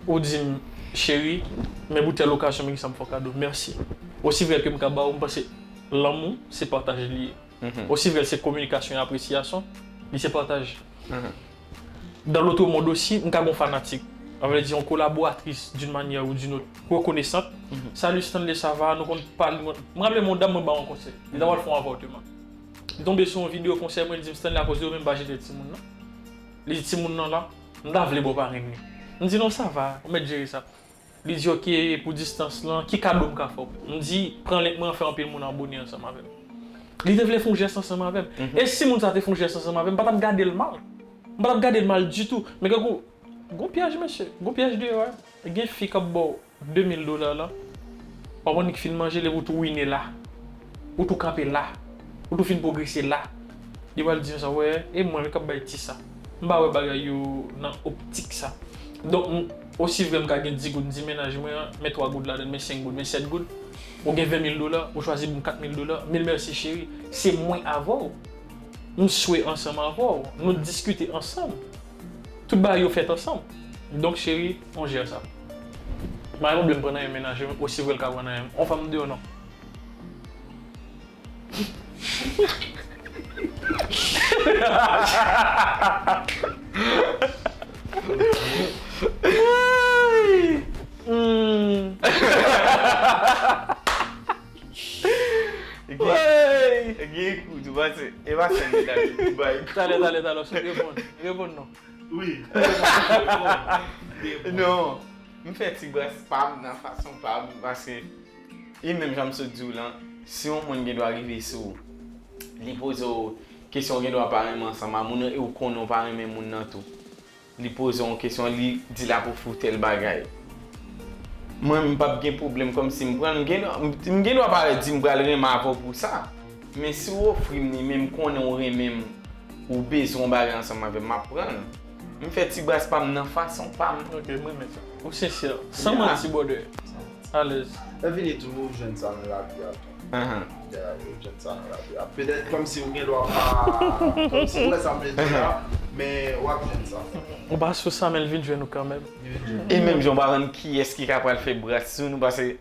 Ou di m, cheri, men pou tèl okazyon, men ki sa m fè w kado. Mèsi. Osi vrè ke m ka ba w, m panse lanmou, se pataj li ye. Osi vrè se kominikasyon e apresyasyon, li se pataj. Dans l'autre monde aussi, m ka gon fanatik. Sa vle di yon kolaboratris d'une manière ou d'une autre reconnaissante. Salut Stanley, ça va? Nou konn pale, m raple m yon dam mwen ba yon konsèy. Li ta pral fè yon avòtman. Li tonbe sou yon videyo konsèy mwen, li di m, Stanley, akoz de ou menm pa jete timoun nan. Li di timoun nan la, m ta vle ba w parenn li. M di non, sa va, ou mèt jere sa. Li di ok, pou distans lan, ki kado m ka fè w? M di pran link mwen an, fè anpil moun abone ansanm avè m. Li te vle fè yon jès ansanm avè m. E si moun sa te fè yon jès ansanm avè m, m pa t ap gade l mal. M pa t ap gade l mal ditou. Men kankou, gon pyèj mesye, gon pyèj deyò wi. Gen fi k ap ba w de mil dola la, w ap annik fin manje l epi w tou wine la. Ou tou kanpe la. Ou tou fin pwogrese la. Li pral di sa, wè, e mwen k ap bay ti sa. M pa wè bagay yo nan optik sa. Donk, m, osi vrè m ka gen dis goud, m di mennaj mwen an, men twa goud ladan, men senk goud, men sèt goud. Ou gen ven mil dola, ou chwazi ban m kat mil dola, mil mèsi cheri. Se mwen avè w. M swe ansanm avè w. Nou diskite ansanm. Tout bagay yo fèt ansanm. Donk, cheri, on jè sa. M pa gen pwoblèm pran nan men mennaj mwen, osi vrè l ka pran nan men m. On fanm deyò non. Gen kou tou pase, e pa sèl medam ki bay kou. Talè, talè, talè, sot reponn. Reponn non. Wi. Non, m fè ti bras pa m nan fason pa m, paske e menm jan m sot di w lan, si yon moun gen dwa rive sou ou, li poze w kesyon, ou gen dwa pa renmen ansanm a moun nan e ou konnen w pa renmen moun nan tou. Li poze w yon kesyon, li di l ap ofri w tèl bagay. Mwen, m p ap gen pwoblèm kòmsi m pran l. M gen, m gen dwa parèt di m pral renmen avè w pou sa. Men si w ofri m li, men m konnen w renmen m, ou bezwen yon bagay ansanm avè m, m ap pran l. M fè ti bras pa m nan fason pa m. Ok, m renmen sa. Ou sensè, san manti, brother. Alèz. Lè vini tou, ou jwenn sa nan lavi a tou. Ahan. Yeah, ou jwenn sa nan lavi a. Petèt kòmsi ou gen dwa pa, kòmsi ou wè sa m vle di la, men w ap jwenn sa. Ou pa sou sa, men l vin jwenn ou kanmenm. E menm jan w pa konn kiyès ki ka pral fè bras sou nou, paske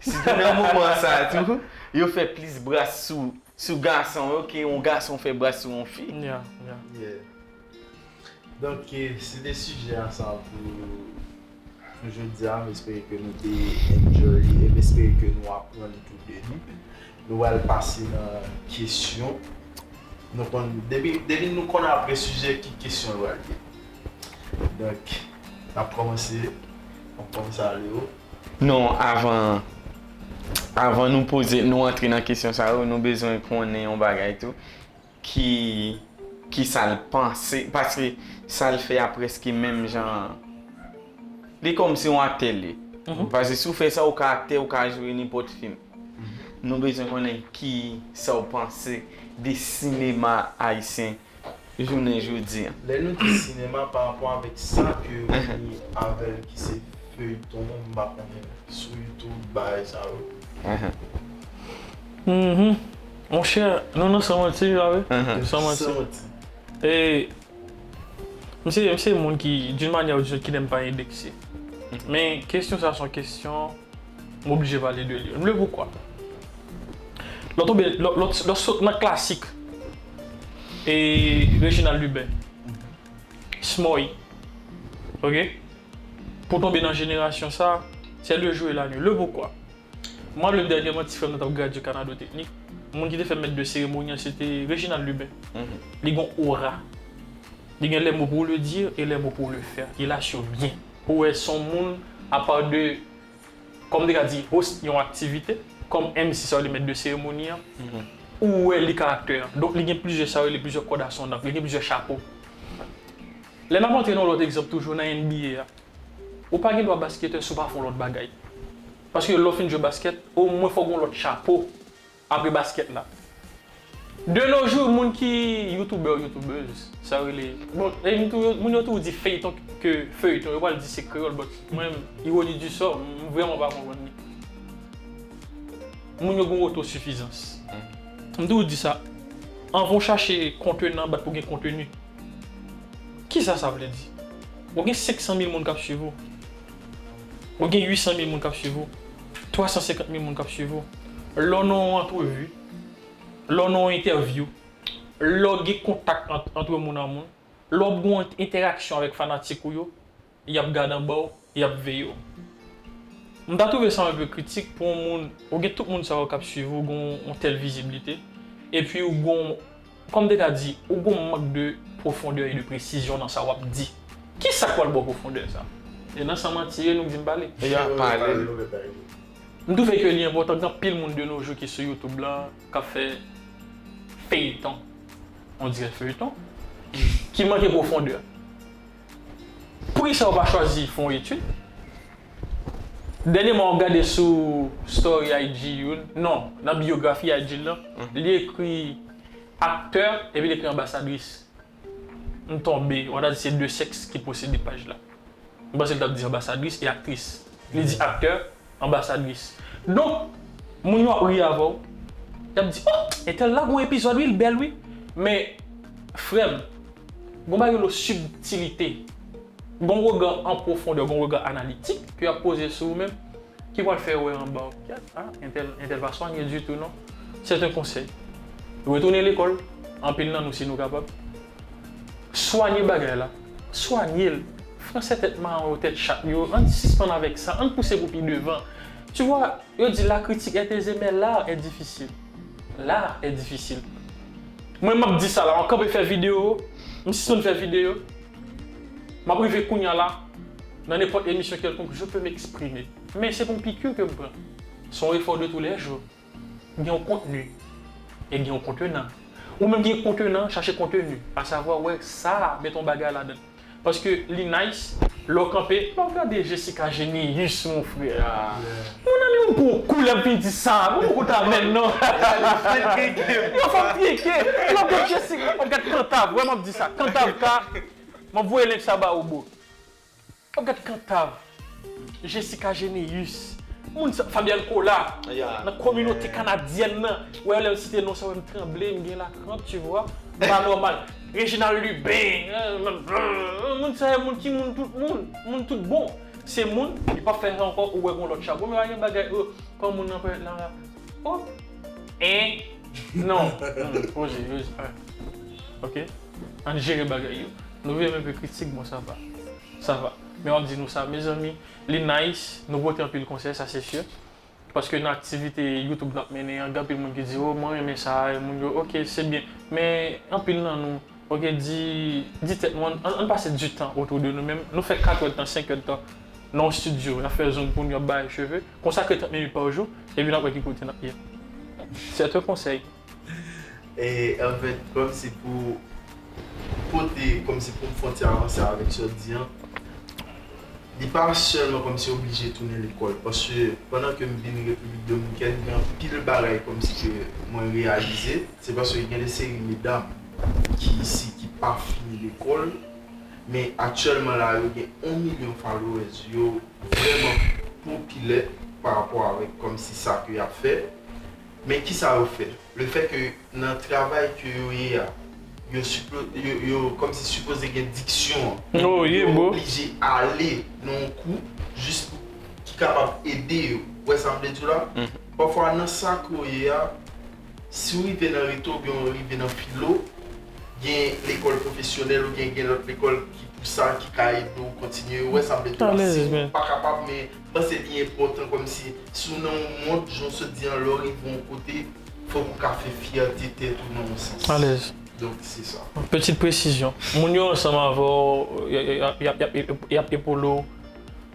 sitou nan moman sa a tou, yo fè plis bras sou, sou gason yo ke yon gason fè bras sou yon fi. Yeah, yeah. Yeah. Donk, eh, se te sijè a sa pou, pou jodi a. M espere ke nou te enjoy li e m espere ke nou aprann tou de nou. Nou pral pase nan kesyon. Nou konn, depi, depi nou konn apre sijè, ki kesyon l pral ye. Donk, n ap kòmanse, n ap kòmanse ale o. Non, avan, avan nou poze, nou antre nan kesyon sa yo, nou bezwen konnen yon bagay tou. Ki, ki sa l panse, paske sa l fè a prèske menm jan, li kòmsi yon atèlye. Paske si w fè sa, ou ka aktè, ou ka jwe nenpòt fim. Nou bezwen konnen ki sa w panse de sinema ayisyen jounen jodi an. Lè nou di sinema pa rapò avèk sa ke ou ni avè l ki se feyton, m pa konnen, sou YouTube, bagay sa yo. Mhm. Monchè, nou nan san manti, la, wi. San manti. San manti. E, m se, m se moun ki, d'une manière ou d'une autre, ki renmen pa endekse. Men kesyon sa se yon kesyon m oblije pale de li. Le poukwa? Lè w tonbe, lè, lè, lè w sot nan klasik e Reginald Lubin, Smoy, ok? Pou tonbe nan jenerasyon sa, c'est le jour et la nuit. Le poukwa? Mwen, le dènyèman, ti frè m nan t ap gradye Kanado Teknik. Moun ki te fè mèt de seremoni an, se te Reginald Lubin. Li gen yon aura. Li gen les mots pour le dire et les mots pour le faire. Il assure bien. Ou wè, se yon moun, apa de, kòm te ka di, host yon aktivite, kòm M C sa yo li mèt de seremoni an, ou wè li ka aktè an. Donk, li gen plizyè sa yo rele plizyè kòd asondan, li gen plizyè chapo. Lè n ap antre nan yon lòt egzanp toujou nan N B A a, ou pa gen dwa basketè si w pa fè yon lòt bagay. Paske lè w fin jwe baskèt, omwen fò w gen yon lòt chapo apre baskèt la. De nos jours, moun ki youtubè ou youtubèz, sa yo rele, bon, e moun tou, moun yo tou di feyton ke feyton, yo pral di se kreyòl, but mwen, ironi du sort, m vrèman pa konprann li. Moun yo gen yon otosifizans. M tou di sa, anvan w chache kontenan, bat pou gen konteni. Kisa sa vle di? Ou gen senk san mil moun k ap swiv ou. Ou gen uit san mil moun k ap swiv ou. Twa san senkant mil moun k ap swiv ou. Lè w nan yon antrevi, lè w nan yon entèvyou, lè w gen kontak ant, antre moun a moun, lè w ap gen yon entèraksyon avèk fanatik ou yo, y ap gade anba w, y ap veye w. M ta twouve sa yon pe kritik pou yon moun, ou gen tout moun sa yo k ap swiv ou, gen yon tèl viziblite, epi ou gen yon, kòm m te ka di, ou gen yon mank de pwofondè e de presizyon nan sa w ap di. Kisa k pral ba w pwofondè sa? E nan san manti ye, nou k di m pale. E y ap pale. M twouve ke li enpòtan, gen anpil moun de nos jours ki sou YouTube la, k ap fè feyton, on dirait feyton, ki manke pwofondè. Poukisa w pa chwazi fè yon etid? Dènyèman, w ap gade sou story I G youn, non, nan biyografi I G l lan, li ekri aktè, epi li ekri anbasadris. M tonbe, w ap ta di se de sèks ki posede paj la. M panse l t ap di anbasadris e aktris. Li di aktè, anbasadris. Donk, moun yo ap ri avè w. Y ap di, oh, entèl la gon epizòd wi, l bèl wi. Men, frè m, gon bagay yo rele sibtilite. Gon rega an pwofondè, gon rega analitik ke y ap poze sou ou menm, ki pral fè w wè anba w, kèt, ah, entèl, entèl pa swanye ditou non. C'est un conseil. Retounen lekòl, anpil nan nou si nou kapab. Swanye bagay la. Swanye l. Fransè tèt mawon yo, tèt chat yo, ann sispann avèk sa, ann pouse pou pi devan. Tu vois, yo di la critique est aisée, mais l'art est difficile. L'art est difficile. Mwen, m ap di sa la, m kanpe fè videyo, m sispann fè videyo. M ap rive kounya la, nan nenpòt emisyon kèlkonk, je peux m'exprimer. Men se pa yon pikir ke m pran. Se yon efò de tou lè jou. Gen yon kontni e gen yon kontenan. Ou menm ki gen kontenan, chache konteni, asavwa wè sa, met yon bagay ladan. Paske li nice, lè w kanpe, lè w gade Jessica Généus, mon frè. Mon ami, ou pou kou lè m fin di sa, pou kou ta mèn non. Yo fè m pike. Lè w gade Jessica, w gade Kantav, wè m ap di sa, Kantav ka, m ap voye link sa ba ou, bro. W ap gade Kantav, Jessica Généus, moun sa, Fabian Cola, nan kominote kanadyèn nan. Wè, lè m site non sa, wè m tranble, m gen lakrant, tu vois. M pa nòmal. Reginald Lubin, euh, moun sa, moun ki moun tout moun, moun tout bon. Se moun, li p ap fè sa ankò, ou wè gon lòt chapo. Men pa gen bagay, oh, kòm moun nan parèt la, oh, en, non, non, poze, poze, en. Ok? Ann jere bagay yo. Nou vle menm pe kritik, bon, sa va. Sa va. Men w ap di nou sa, mezanmi, li nice, nou pote anpil konsèy, sa se si. Paske nan aktivite YouTube n ap mennen an, gen anpil moun ki di, oh, mwen renmen sa, e moun yo, ok, se byen. Men anpil nan nou, ok, di, di tèt nou, ann, ann pase du tan otou de nou menm. Nou fè kat èdtan, senk èdtan nan yon estidyo, n ap fè zong pou nou, y ap bay cheve, konsakre trant minit pa jou, epi n ap wè ki kote n ap ye. C'est un conseil. E anfèt, kòmsi pou pote, kòmsi pou m fè yon ti avanse avèk sa w di an, li pa sèlman kòmsi oblije tounen lekòl, paske pandan ke m vin Repiblik Dominikèn, gen anpil bagay kòmsi ke mwen reyalize, se paske gen de seri medam ki isi ki pa fini lekòl, men aktyèlman la yo gen yon milyon followers, yo vrèman popilè pa rapò avèk kòmsi sa ke y ap fè. Men kisa yo fè? Le fait que nan travay ke yo ye a, yo, yo kòmsi sipoze gen diksyon an. Yo oblije ale nan yon kou jis pou ki kapab ede yo. Ou wè sa m vle di w la? Pafwa nan sa ke w ye a, si w rive nan reto oubyen w rive nan filo, gen lekòl pwofesyonèl oubyen gen lòt lekòl ki pou sa, ki ka ede w kontinye. Ou wè sa m vle di w la? Si w pa kapab, men m panse li enpòtan kòmsi si w nan yon mond, jan w sot di an, lè w rive yon kote, fòk ou ka fè fyète tèt ou nan yon sans. Alèz. Donk, se sa. Petite presizyon. Moun yo ansanm avè w, y ap, y ap, y ap, y ap, y ap epole w.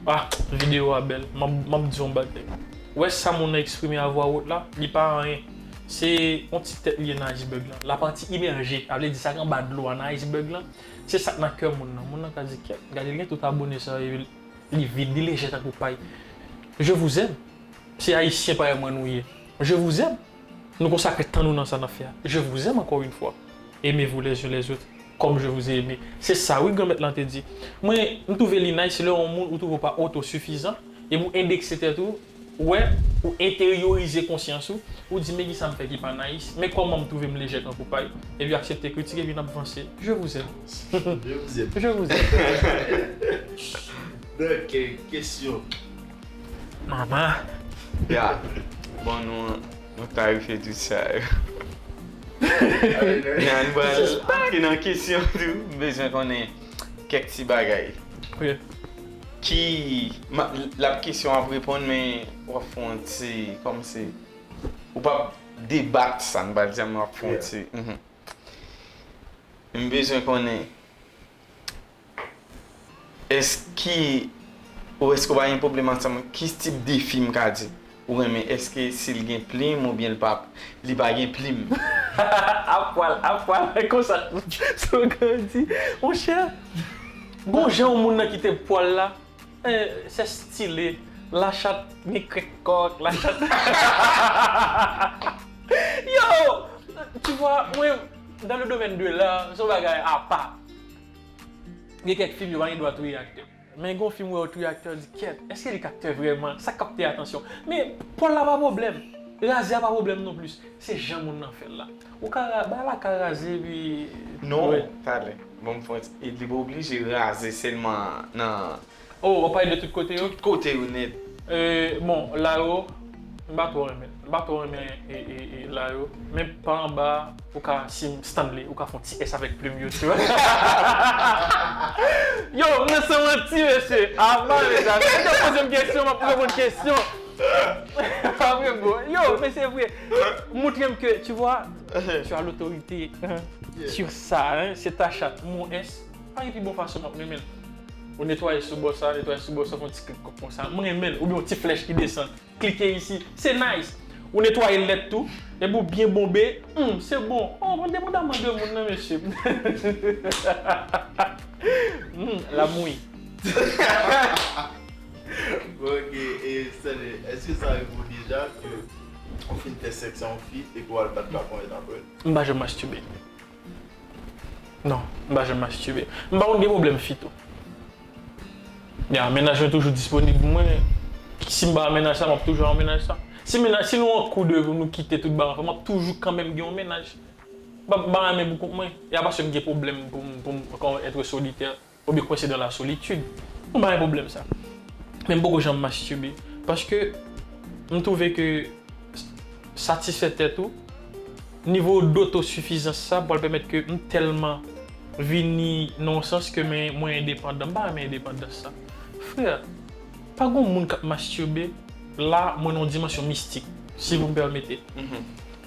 Ah, videyo a bèl. M ap, m ap di yon bagay. Ou wè sa moun nan eksprime a vwa wot la, li pa anyen. Se yon ti tèt li ye nan iceberg lan. Lapati imèje, sa vle di sa k anba dlo a nan iceberg lan, se sa k nan kè moun nan. Moun nan ka di, "Kèt, gade l gen tout abone sa yo, li vid, li lejè tankou pay." Je vous aime. Se Ayisyen parèy mwen nou ye. Je vous aime. Nou konsakre tan nou nan sa n ap fè a. Je vous aime encore une fois. Aimez-vous les uns les autres comme je vous ai aimé. Se sa wi granmèt lan te di. Mwen, m twouve li nice lè yon moun ou twouve w pa otosifizan, epi w endekse tèt ou, ou wè, ou enteryorize konsyans ou, ou di, "Men kisa m fè ki pa nice, men kòman m twouve m lejè tankou pay," epi aksepte kritik epi n ap vanse. Je vous aime. Je vous aime. Je vous aime. Donk, kesyon. Manman. Ya. Bon, nou, nou klarifiye tout sa yo. Ya, nou pral antre nan kesyon tou. M bezwen konnen kèk ti bagay. Ok. Ki, ma, l ap kesyon ap reponn, men w ap fè yon ti, kòmsi, ou p ap debat sa, nou pral di, men w ap fè yon ti. Mhm. M bezwen konnen, èske, ou èske w pa gen pwoblèm ansanm, ki tip defi m ka di ou renmen, èske si l gen plim oubyen l pa, li pa gen plim? Apwal, apwal, konsa, slogan di, monchè, gon jan yon moun nan kite pwal la, eh, c'est stylé, la chatte ni krèk kòk, la chatte. Yo, tu vois, mwen, dans le domaine de l'art, se yon bagay apa. Gen kèk fim yo pa gen dwa touye aktè. Men gen yon fim wè yo touye aktè, di, "Kèt, èske li k aktè vrèman?" Sa k kapte atansyon. Men pwal la pa pwoblèm. Raze a pa pwoblèm non plis. Se jan moun nan fè l la. Ou ka ra-, bagay la ka raze, epi. Non, talè. Bon, m fè yon ti, e li pa oblije raze sèlman nan. Oh, w ap pale de tout kote yo? Tout kote yo nèt. Euh, bon, la yo, m pa twò renmen. M pa twò renmen e, e, e, la yo. Men pa anba, ou ka, si m Stanley, ou ka fè yon ti S avèk plim yo, tu vois. Yo, mwen se manti, mesye. Avan, mezanmi. Si w poze m kesyon, m ap reponn kesyon. Pa vre, bro. Yo, men se vre. Montre m ke, tu vois, tu as l'autorité sur ça, hein. Se ta chat, mon S. Pa gen pi bon fason m ap renmen l. Ou netwaye sou bò sa, netwaye sou bò sa, fè yon ti klik konsa. Mwen renmen l. Oubyen yon ti flèch ki desann. Klike isi. Se nice. Ou netwaye lèt tou. Epi ou byen bonbe. Hmm, se bon. Oh, mwen depandaman de moun nan, mesye. Hmm, la mouyi. Bon, ok. E, Stanley, èske sa rive w deja ke ou fin fè sèks a yon fi epi w al bat kaponyèt apre? M pa janm mastibe. Non, m pa janm mastibe. M pa konn gen pwoblèm fi tou. Ya, mennaj mwen toujou disponib pou mwen. Si m pa nan mennaj sa, m ap toujou nan mennaj sa. Si mennaj, si nou an kou de nou kite tout bagay anfè, m ap toujou kanmenm gen yon mennaj. M pa, m pa renmen pou kont mwen. E a pa paske m gen pwoblèm pou m, pou m, kon, être solitaire. Oubyen kwense dans la solitude. Mwen pa gen pwoblèm sa. Men m poko janm mastibe. Paske m twouve ke satisfè tèt ou, nivo dotosifizans sa pral pèmèt ke m tèlman vini nan yon sans ke men mwen endepandan. M pa renmen endepandans sa. Frè, pa gon moun k ap mastibe la, mwen nan yon dimansyon mistik, si vous me permettez.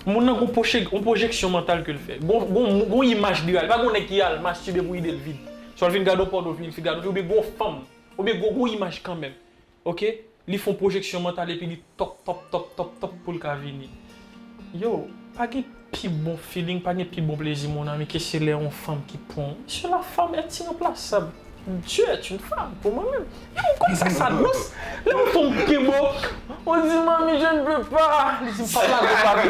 Moun nan gon pwoje-, gon pwojeksyon mantal ke l fè. Gon, gon, gon imaj li al. Pa gon nèg ki al mastibe pou ide l vid. Swa l vin gade yon pòno, vin, vin gade yon, oubyen gon fanm, oubyen gon, gon imaj kanmenm. Oke? Li fè yon pwojeksyon mantal epi li tòp, tòp, tòp, tòp, tòp pou l ka vini. Yo, pa gen pi bon feeling, pa gen pi bon plezi, mon ami, ke se lè yon fanm ki pran w. Mesye, la femme est irremplaçable. Dieu est une femme, pou mwen menm. Yo, ou konn sa k sa dous? Lè yon fanm kenbe w, ou di, "Mami, je ne peux pas." Li di, "M p ap lage w, pa vre."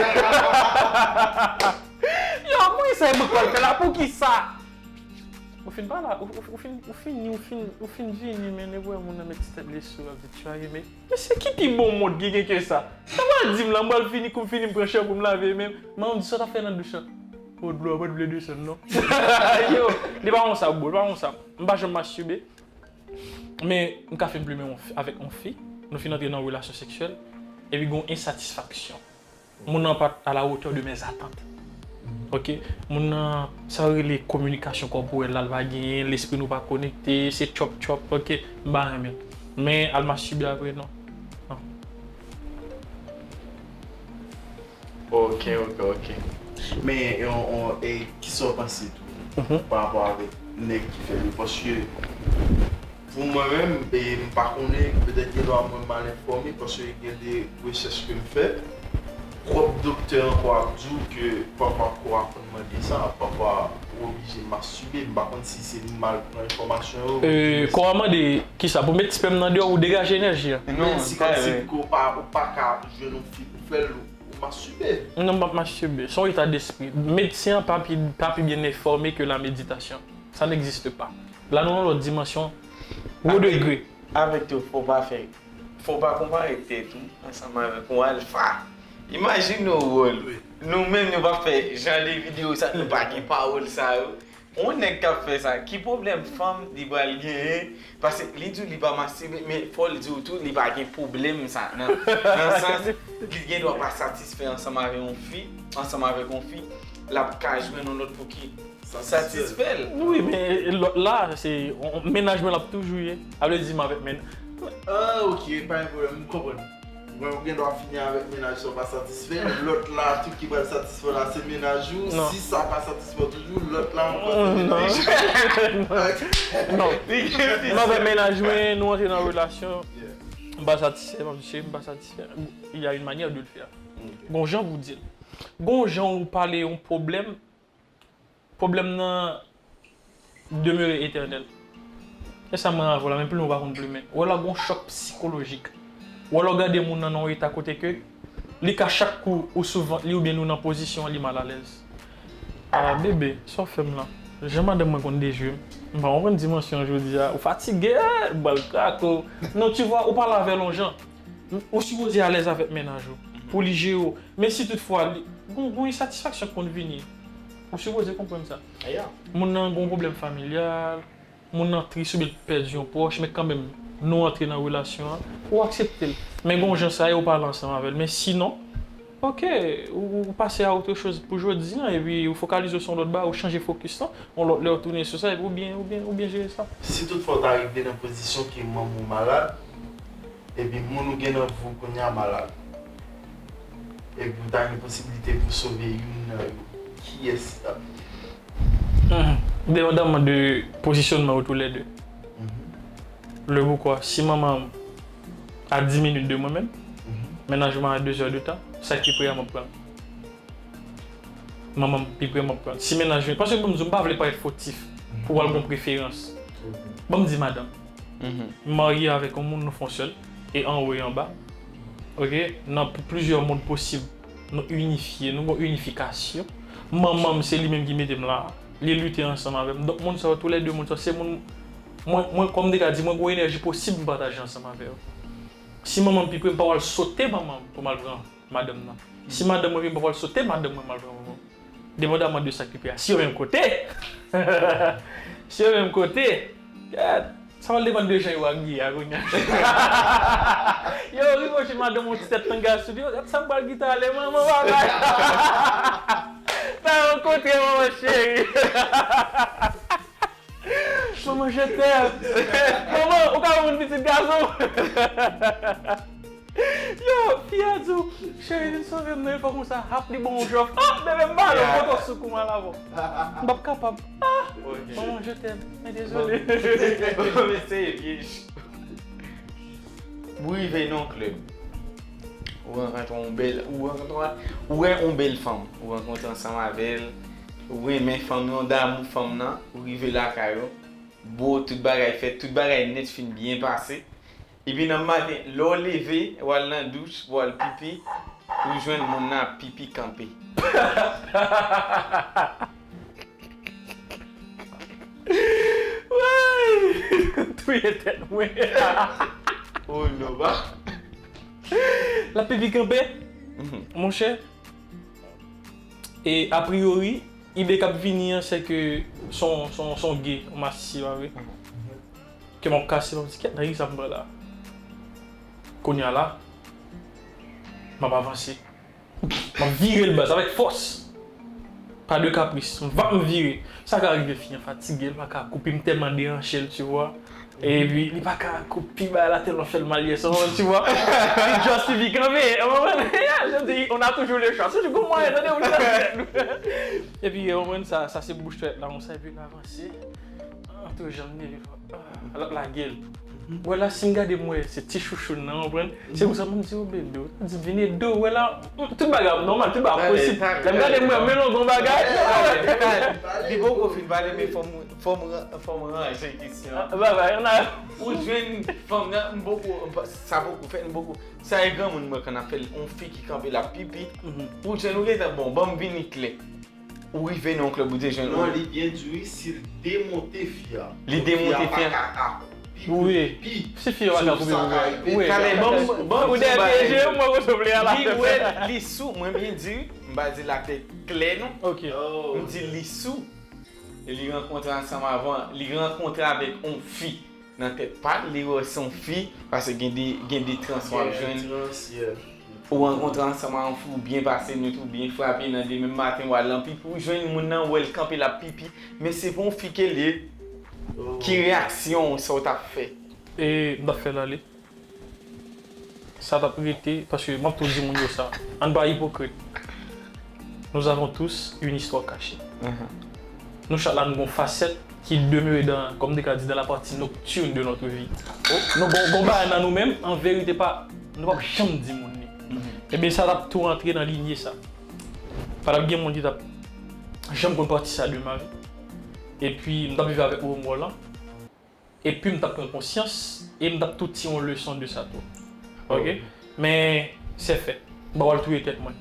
Yo, poukisa e mwen k pral fè la? Poukisa? Ou fin pa la, ou, ou, ou fin, ou fini, ou fin, ou fin vini, men, epi w wè moun nan met ti tèt li sou, ap di, "Tu as aimé?" Mesye, ki pi bon mond ki gen ke sa? Sa pral di m la, m pral fini, kou m fini, m pran chanpou, m lave men m. Manman m di, "Sa w t ap fè nan douch lan?" Pot dlo, pot dlo desann non. Yo, li pa konsa, bro, li pa konsa. M pa janm mastibe. Men, m ka fin plimen yon fi, avèk yon fi. Nou fin antre nan relasyon seksyèl. Epi gen yon ensatisfaksyon. Moun nan pa à la hauteur de mes attentes. Ok? Moun nan, sa yo rele kominikasyon kòporèl la, l pa genyen, lespri nou pa konekte, se tchòp tchòp, ok? M pa renmen. Men, al mastibe apre, non. Non. Ok, ok, ok. Men, on, on, e, kisa w panse tou pa rapò avèk nèg ki fè li? Paske, pou mwen menm, e, m pa konnen, petèt gen dwa mwen mal enfòme, paske gen de rechèch ke m fè. Pwòp doktè ankò ap di w ke pafwa kò a konn mande sa, pafwa ou oblije mastibe. M pa konn si se m mal pran enfòmasyon yo. E, kò a mande kisa? Pou met spèm nan deyò, ou degaje enèji a? Men si kòmsi ke w pa, ou pa ka jwenn yon fi pou fè l, ou mastibe. Non, m p ap mastibe. Se yon eta despri. Medsen an pa pi, pa pi byen enfòme ke la meditasyon. Ça n'existe pas. La, nou nan lòt dimansyon. Wo degre. Avèk tou, fò w pa fè, fò w pa konpare tèt ou ansanm avèk yon alfa. Imajine yon wòl. Nou menm, nou pa fè jan de videyo sa, nou pa gen pawòl sa yo. Yon nèg k ap fè sa, ki pwoblèm fanm li pral genyen? Paske li di w li pa mastibe, men fò l di w tou li pa gen pwoblèm sa. Nan, nan sans, li gen dwa pa satisfè ansanm avèk yon fi, ansanm avèk yon fi, l ap ka jwenn yon lòt pou ki satisfè l. Wi, men lòt la, se mennaj mwen l ap toujou ye. A vle di m avèk men. Ah, ok, pa gen pwoblèm, m konprann. Mwen, ou gen dwa fini avèk mennaj sa w pa satisfè. Lòt la, tout ki pral satisfè w la, se mennaj ou. Si sa pa satisfè w toujou, lòt la, ou pral fè mennaj. Non. M avèk mennaj mwen, nou antre nan relasyon. M pa satisfè, m ap di cheri, m pa satisfè. Il y a une manière de le faire. Gon jan pou di l. Gon jan ou pale yon pwoblèm, pwoblèm nan demere etènèl. E sa mwen avè w la, men plimen ou pa konn plimen. Ou wè la gon chòk sikolojik. Ou wè lè w gade moun nan nan yon eta kote ke li ka chak kou ou sou vant li oubyen nou nan pozisyon an li malalèz. Ah bebe, sa w fè m la? Jan madanm mwen konn dejwe m. M pa konprann dimansyon an jodi a. Ou fatige, eh, bal kako. Non, tu vois, ou pale avè l yon jan. Ou sipoze alèz avèk mennaj ou. Pou li jere w. Men si toutfwa, li, gon, gon ensatisfaksyon k konn vini. Ou sipoze konprann sa. Moun nan gon pwoblèm familyal, moun nan tris oubyen l pèdi yon pwòch, men kanmenm, nou antre nan relasyon an, ou aksepte l. Men gon jan sa ye, ou pale ansanm avè l. Men sinon, ok, ou, ou pase a otre choz pou jodi an, epi ou fokalize w sou yon lòt bagay, ou chanje fokis lan, yon lòt lè ou tounen sou sa, epi ou byen, ou byen, ou byen jere sa. Si toutfwa w ta rive nan pozisyon ke manman w malad, epi moun ou gen nan vi w kounye a malad, epi w ta gen posiblite pou sove youn nan yo, kiyès li t ap ye? Depandaman de pozisyonman yo toulède. Le poukwa, si manman m a dis minit de mwen menm, mennaj mwen a de zè de tan, sa ki pre a m ap pran l. Manman m pi pre m ap pran l. Si mennaj mwen, paske bon, m di w, m pa vle parèt fotif pou w al gon preferans. Bon, m di madanm, m marye avèk yon moun, nou fè yon sèl, e anwo e anba. Ok, nan plizyè mond posib, nou inifye, nou gon inifikasyon. Manman m, se li menm ki mete m la. Li lite ansanm avè m. Donk, moun sa yo, toulède moun sa yo, se moun, mwen, mwen, kòm m te ka di, mwen gon enèji posib m pataje ansanm avè yo. Si manman m pi pre, m pa pral sote manman m pou m al pran madanm nan. Si madanm mwen pi, m pa pral sote madanm mwen m al pran manman m. Depandaman de sa ki pi pre a. Si yo menm kote, si yo menm kote, gad, sa pral depann de jan yo abiye a kounye a. Yo, rive w jwenn madanm yon ti tèt tanga sou li, yo, gad sa m pral kite ale, manman, bagay. Sa rankontre, manman cheri. Manman, je t'aime. Manman, ou ka wè yon pitit gason. Yo, fi a di w, cheri, vin sove m nan, e fò konsa, hap li bon yon jòf. Ah, bebe, m pa lè, m poko sou kou m al avè w. M p ap kapab. Ah, manman, je t'aime. Men dezole. Bon, men se vye ch-, ou rive nan yon klèb. Ou rankontre yon bèl, ou rankontre, ou wè yon bèl fanm. Ou rankontre ansanm avè l. Ou renmen fanm nan, w damou fanm nan. Ou rive lakay ou. Bon, tout bagay fèt, tout bagay nèt fin byen pase. Epi nan maten, lè w leve, w al nan douch, w al pipi, ou jwenn moun nan ap pipi kanpe. Woy! Touye tèt mwen. Oh non, ba. L ap pipi kanpe? Monchè, e a priori, Ide k ap vini an, se ke se yon, se yon, se yon gè, yon masisi, pa vre? Ke m ap kase, m ap di, "Kèt, nan ki sa m pran la?" Kounye a la, m ap avanse. M ap vire l baz avèk fòs. Pa de kapris. M va, m vire. Sa ka rive fi an fatige, l pa ka koupe, m tèlman deranche l, tu vois. Epi, li pa ka koupe bagay la tèlman fè l mal yè swa, tu vois. Li just li kanpe, ou konprann? Je dis, on a toujours le choix. Si tu comprends, tande, ou tande. Epi, ou konprann, sa, sa se bouch twèt la, konsa, epi l avanse. Antre janm li, epi, ah, l ap lage l. Wè la, si m gade, m wè se ti chouchou l nan, ou konprann? Se pou sa mwen di, "O bebe, ou ta di m vin ede w, wè la, mm, tout bagay ap nòmal, tout bagay ap posib." Lè m gade, m wè men longon bagay. Li poko fin pale, men fò m, fò m ran-, fò m ranje kesyon an. Bagay, ann al. Ou jwenn fanm nan, m poko, sa poko fèt, m poko. Sa e granmoun mwen konn ap fè l, yon fi ki kanpe l ap pipi. Ou jwenn, ou gentan, bon, ban m vini klè. Ou rive nan yon klèb, ou te jwenn. Non, li byen di wi, si l demonte fi a. Li demonte fi a. Wi. Si fi a pa ka koupe, wi. Talè, ban m, ban m di yon bagay. Li wè, li sou, mwen byen di, m pa di l atè klè non. M di li sou. E li rankontre ansanm avan, li rankontre avèk yon fi. Nan tèt pa l, li wè se yon fi, paske gen de, gen de trans w ap jwenn. Ou rankontre ansanm a yon fi, ou byen pase nwit, ou byen frape, nan demen maten, w al nan pipi, ou jwenn moun nan, wè l kanpe, l ap pipi, men se pa yon fi ke l ye. Ki reyaksyon w, sa w t ap fè? E m t ap fè l ale. Sa t ap rete, paske m ap tou di moun yo sa. Ann pa ipokrit. Nous avons tous une histoire cachée. Nou chak la, nou gon fasèt ki demere dan, kòm m te ka di, dans la partie nocturne de notre vie. Nou gon, gon bagay nan nou menm, an verite pa, nou p ap janm di moun li. Ebyen, sa t ap tou rantre nan linye sa. Pa t ap gen moun ki t ap janm konn pati sa de ma vie. Epi, m t ap viv avèk remò lan. Epi m t ap pran konsyans e m t ap tou tire yon leson de sa tou. Ok? Men, se fèt. M pa pral touye tèt mwen.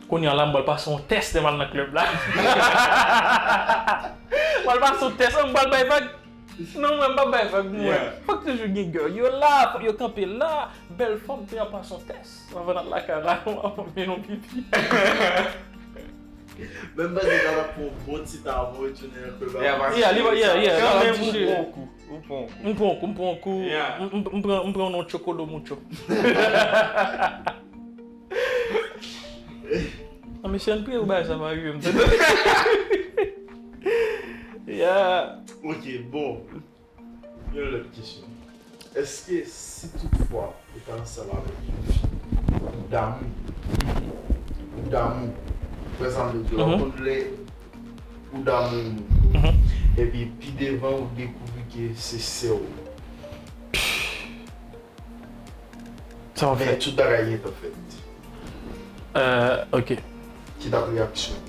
Kounye a la, m pral pase yon tès lè m al nan klèb la. M pral pase yon tès, m pral bay vag. Non, mwen, m p ap bay vag, mwen. Fòk toujou gen girl. Yo la, fòk yo kanpe la. Bèl fanm, te ap pase yon tès. Anvan n al lakay la, men yon pipi. Men m panse sa t ap fè yon bon ti tan avan w retounen nan klèb la. Yeah, li va, yeah, yeah, kanmenm ou pran yon kou. Ou pran yon kou. M pran yon kou, m pran yon kou. M, m, m pran, m pran yon chokolo mucho. An, mesye, ann priye pou bagay sa pa rive m. Yeah. Ok, bon. Yon lòt kesyon. Èske si toutfwa ou ta ansanm avèk yon fi, ou damou, ou damou, frè sa m vle di, w ap konn lè ou damou yon moun, epi pi devan ou dekouvri ke se sè w. Sa w ap fè? Men tout bagay gentan fèt. Euh, ok. Ki t ap reyaksyon w?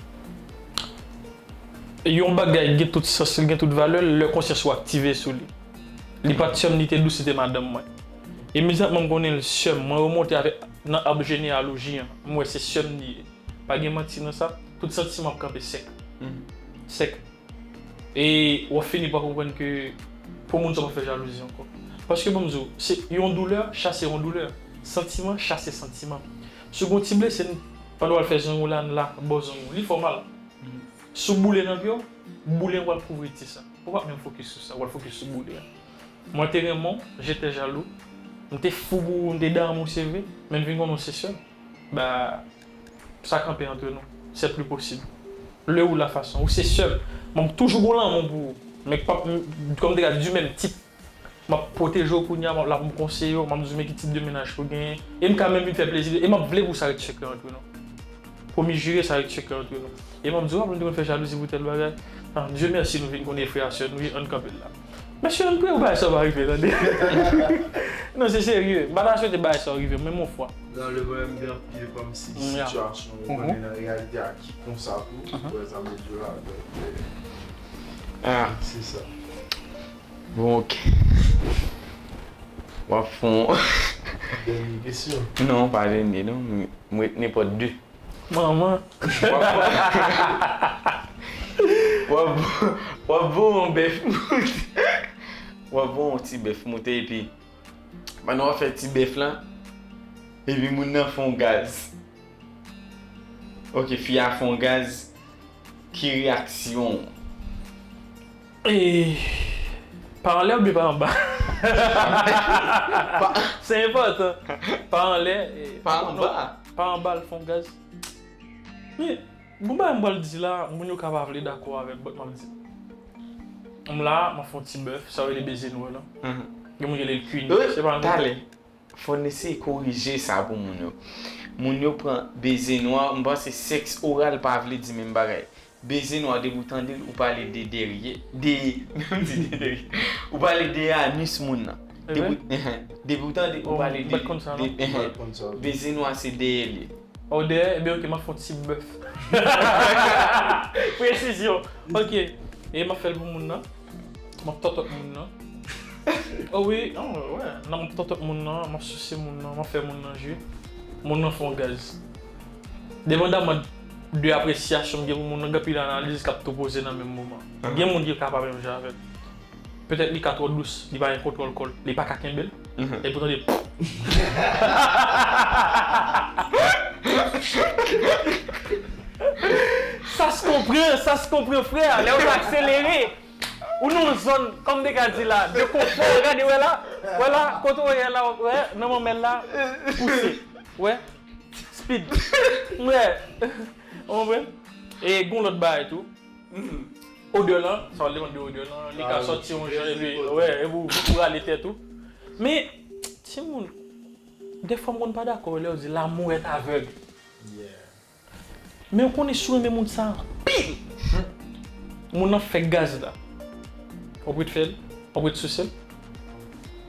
Yon bagay gen tout sans li, gen tout valè l, lè konsyans ou aktive sou li. Li pa t sè m, li te dous, li te madanm mwen. Imedyatman m konnen l sè m, mwen remonte avèk nan ab jeneyaloji an, m wè se sè m li ye. Pa gen manti nan sa, tout santiman ap kanpe sèk. Sèk. E w ap fini pa konprann ke pou moun sa w pa fè jalouzi ankò. Paske ban m di w, se yon doulè chase yon doulè. Santiman chase santiman. Si w gen yon ti blese, pandan w al fè zong ou la, n la, bò zong ou, li fè w mal. Si w boule nan pye w, boule an pral kouvri ti san. Ou p ap menm fokis sou sa, ou pral fokis sou boule a. Mwen te renmen w, j'étais jaloux. M te fou pou ou, m te damou, se vre, men m vin konnen w se sè m. Ba, sa kanpe antre nou. C'est plus possible. Le ou la fason. Ou se sè m. M ap toujou gon lanmou pou ou. Men k p ap, m, kòm m te ka di, du même type. M ap pwoteje w kounye a, m ap la pou m konseye w, m ap di w men ki tip de mennaj pou w genyen. E m ka menm vin fè plezi, e m ap vle pou sa ret sekrè antre nou. Pwomi jire, sa ret sekrè antre nou. E m ap di w, w ap vin fè jalouzi pou tèl bagay. Ah, Dieu merci, nou vin konnen frè a sè nou ye, ann kanpe l la. Mesye, ann priye pou bagay sa yo pa rive, tande. Non, se serye. M pa ta swete bagay sa yo rive, menm yon fwa. Nan le mwen menm gen anpil kòmsi sitiyasyon ou konnen nan reyalite a ki konsa tou, wè sa m vle di w la, donk, euh, se sa. Bon, ok. W ap fè yon dènye kesyon. Non, pa dènye, non. M, m ret nenpòt de. Manman. W ap, w ap, w ap voye yon bèf moute. W ap voye yon ti bèf moute epi pandan w ap fè ti bèf lan, epi moun nan fè yon gaz. Ok, fi a fè yon gaz. ki reyaksyon w? E pa anlè oubyen pa anba? Se enpòtan. Pa anlè. Pa anba. Pa anba, l fè yon gaz. Men, bon bagay m pral di la, moun yo ka pa vle dakò avè m, but m ap di. M la, m ap fè yon ti bèf, sa yo rele beze nwè lan. Gen moun ki rele l kwini. Se pa yon. Talè. Fò n eseye korije sa pou moun yo. Moun yo pran beze nwa, m panse sèks oral pa vle di menm bagay. Beze nwa, depi w tande l, ou pale de dèyè. De, menm di de dèyè. Ou pale de anis moun nan. Depi, depi w tande, ou pale de, de beze nwa se dèyè li. Odè, ebyen ok, m ap fè yon ti bèf. Presizyon. Ok. E m ap fè l pou moun nan. M ap tòtòt moun nan. Oh wi, oh, wè. Nan m ap tòtòt moun nan, m ap souse moun nan, m ap fè moun nan jwi. Moun nan fè yon gaz. Depandaman de apresyasyon m gen pou moun nan, gen anpil analiz k ap tou poze nan menm moman. Gen moun ki ka pa menm jan avè l. Petèt li ka twò dous, li pa gen kontwòl kò l, li pa ka kenbe l. Epi w tande. Sa se konprann, sa se konprann, frè. Lè w ta akselere, ou nan yon zòn, kòm m te ka di la, de konfò. Gade, wè la, wè la, kote w ye la, wè, nan manmèl la, pouse. Wè, speed. Wè. Ou konprann? E gon lòt bagay tou. Odè lan, sa w te mande odè lan, li ka sòti yon jan epi, wè, epi ou, ou rale tèt ou. Men, timoun, dèfwa m konn pa dakò lè yo di l'amour est aveugle. Men ou konnen si w renmen moun sa anpil, moun nan fè gaz la. W ap ret fè l, w ap ret souse l.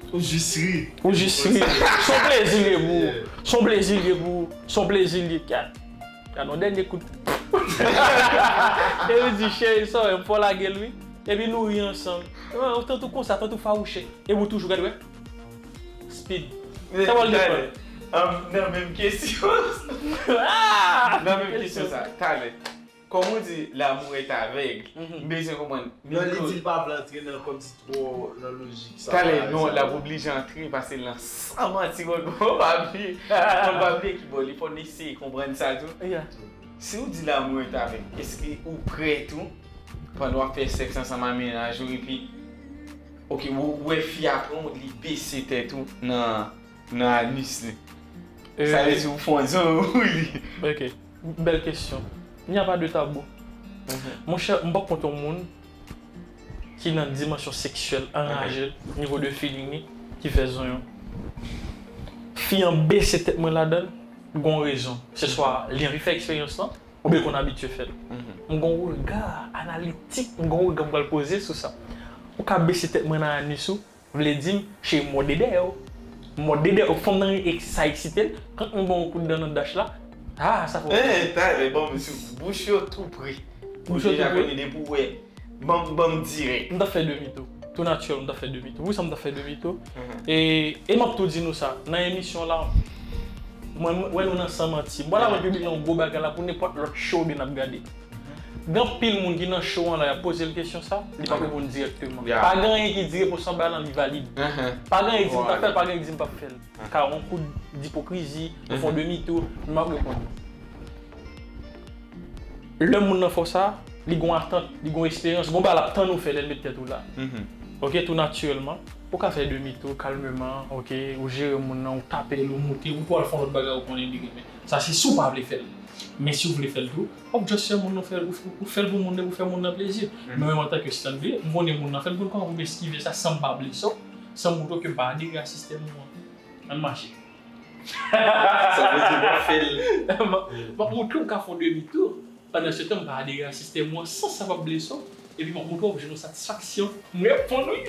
Ou jis ri. Ou jis ri. Se yon plezi l ye pou ou. Se yon plezi l ye pou ou. Se yon plezi l ye. Gad yon dènye kout. Epi di, cheri, sa w wè, m fò lage l wi. Epi nou ri ansanm. Ou tankou konsa, tankou fawouchè. Epi ou toujou gade wè. Speed. Sa pral depann. Nan menm kesyon. Nan menm kesyon sa. Talè. Kòm ou di l'amour est aveugle, m bezwen konprann. Non, li di l pa vle antre nan kòmsi twò nan lojik sa. Talè non, l ap oblije antre paske l nan san manti. Bon, pa bliye, bon, pa bliye ki bò li, fò n eseye konprann sa tou. Si w di l'amour est aveugle, èske ou prè tou pandan w ap fè sèks ansanm ak mennaj ou epi, ok, ou wè fi a pran w, li bese tèt ou nan, nan anis li. Sa vle di ou fè yon zon ou li. Ok. Bèl kesyon. Il n'y a pas de tabou. Monchè, m p ap kont yon moun ki nan dimansyon seksyèl anraje l, nivo de feeling li, ki fè zonyon. Fi an bese tèt mwen ladan l, gon rezon. Se swa li anvi fè eksperyans lan, oubyen l konn abitye fè l. M gon rega analitik, m gon rega m pral poze sou sa. Ou ka bese tèt mwen nan anis ou, vle di m, cheri, mòde dèyè w. Mòde dèyè w. Fanm nan, sa eksite l. Kan m ba w yon kout dan nan dach la, ah, sa fè w. Hey, talè, bon, mesye, bouch yo tou pre. Bouch yo tou pre. Ou deja konnen depi w wè. Ban m, ban m dirèk. M t ap fè demi tou. Tou natirèl, m t ap fè demi tou. Wi, sa m t ap fè demi tou. E, e m ap tou di nou sa. Nan emisyon la, mwen, mwen wè nou nan San Manti. M pral avè piblik la yon gwo bagay la pou nenpòt lòt show oubyen n ap gade. Gen anpil moun ki nan show an la, y ap poze l kesyon sa, li p ap reponn dirèkteman. Pa gen anyen ki di repons anba lan li valid. Pa gen anyen ki di m t ap fè l, pa gen anyen ki di m p ap fè l. Ka yon kou dipokrizi, ou fè yon demi tou, m ap reponn. Lè moun nan fè w sa, li gon atant, li gon esperyans, gon bagay l ap tann ou fè lè l met tèt ou la. Ok, tou natirèlman, ou ka fè demi tou, kalmeman, ok, ou jere moun nan, ou tape l, ou moute, ou pral fè yon lòt bagay ou konnen li renmen. Sa se si w pa vle fè l. Men si w vle fè l tou, w ap just fè moun nan fè l, ou fè l pou moun nan, pou fè moun nan plezi. Men menm antanke Stanley, m konnen moun nan fè l, m konn kòman pou m eskive sa san m pa blese w, san m montre w ke m pa adere a sistèm ou an. Ann mache. Sa vle di w ap fè l. M ap montre w m ka fè yon demi tou. Pandan se tan, m pa adere a sistèm ou an san sa pa blese w. Epi m ap montre w ap jwenn yon satisfaksyon. M reponn wi.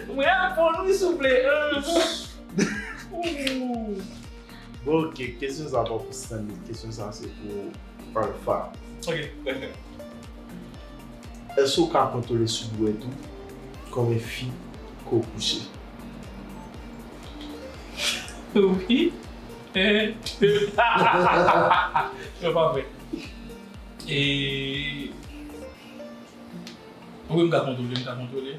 M reponn wi souple. Bon, ok, kesyon sa pa pou Stanley. Kesyon sa se pou Alpha. Ok. Èske w ka kontwole sou dwèt ou konbyen fi ke w kouche? Wi. Yo pa vre. E wi, m ka kontwole, m ka kontwole.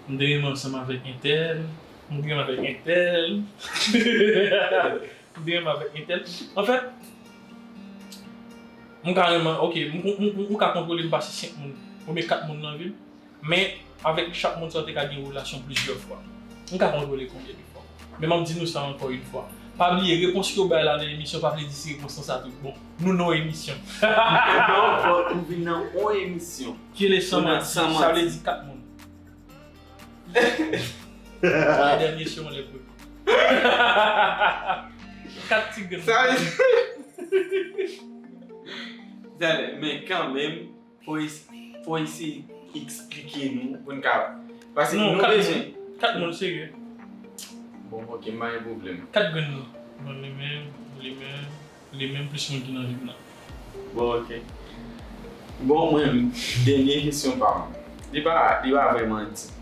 M te renmen ansanm avèk entèl. M te renmen avèk entèl. M te renmen avèk entèl. Anfèt, M ka renmen, ok, m, m, m, m ka kontwole m pase senk moun, oubyen kat moun nan vi m. Men, avèk chak moun sa, w te ka gen relasyon plizyè fwa. M ka kontwole konbyen de fwa. Men m ap di nou sa ankò yon fwa. Pa bliye, repons ke w bay la nan emisyon pa vle di si repons lan sa tout bon. Nou nan yon emisyon. Non, fòk nou vin nan yon emisyon. Ki rele San Manti, sa vle di kat moun. Lè dènye se yon lè pou. Kat ti grenn. Sa vle di. Talè, men kanmenm, fò es-, fò eseye eksplike nou pou n ka. Paske non, nou kat bezwen moun. Kat moun serye. Bon, ok, m pa gen pwoblèm. Kat grenn moun. Bon, li menm, li menm, li menm plis moun ki nan vi m nan. Bon, ok. Bon, mwen, dènye kesyon pa m. Li pa, li pa vrèman di.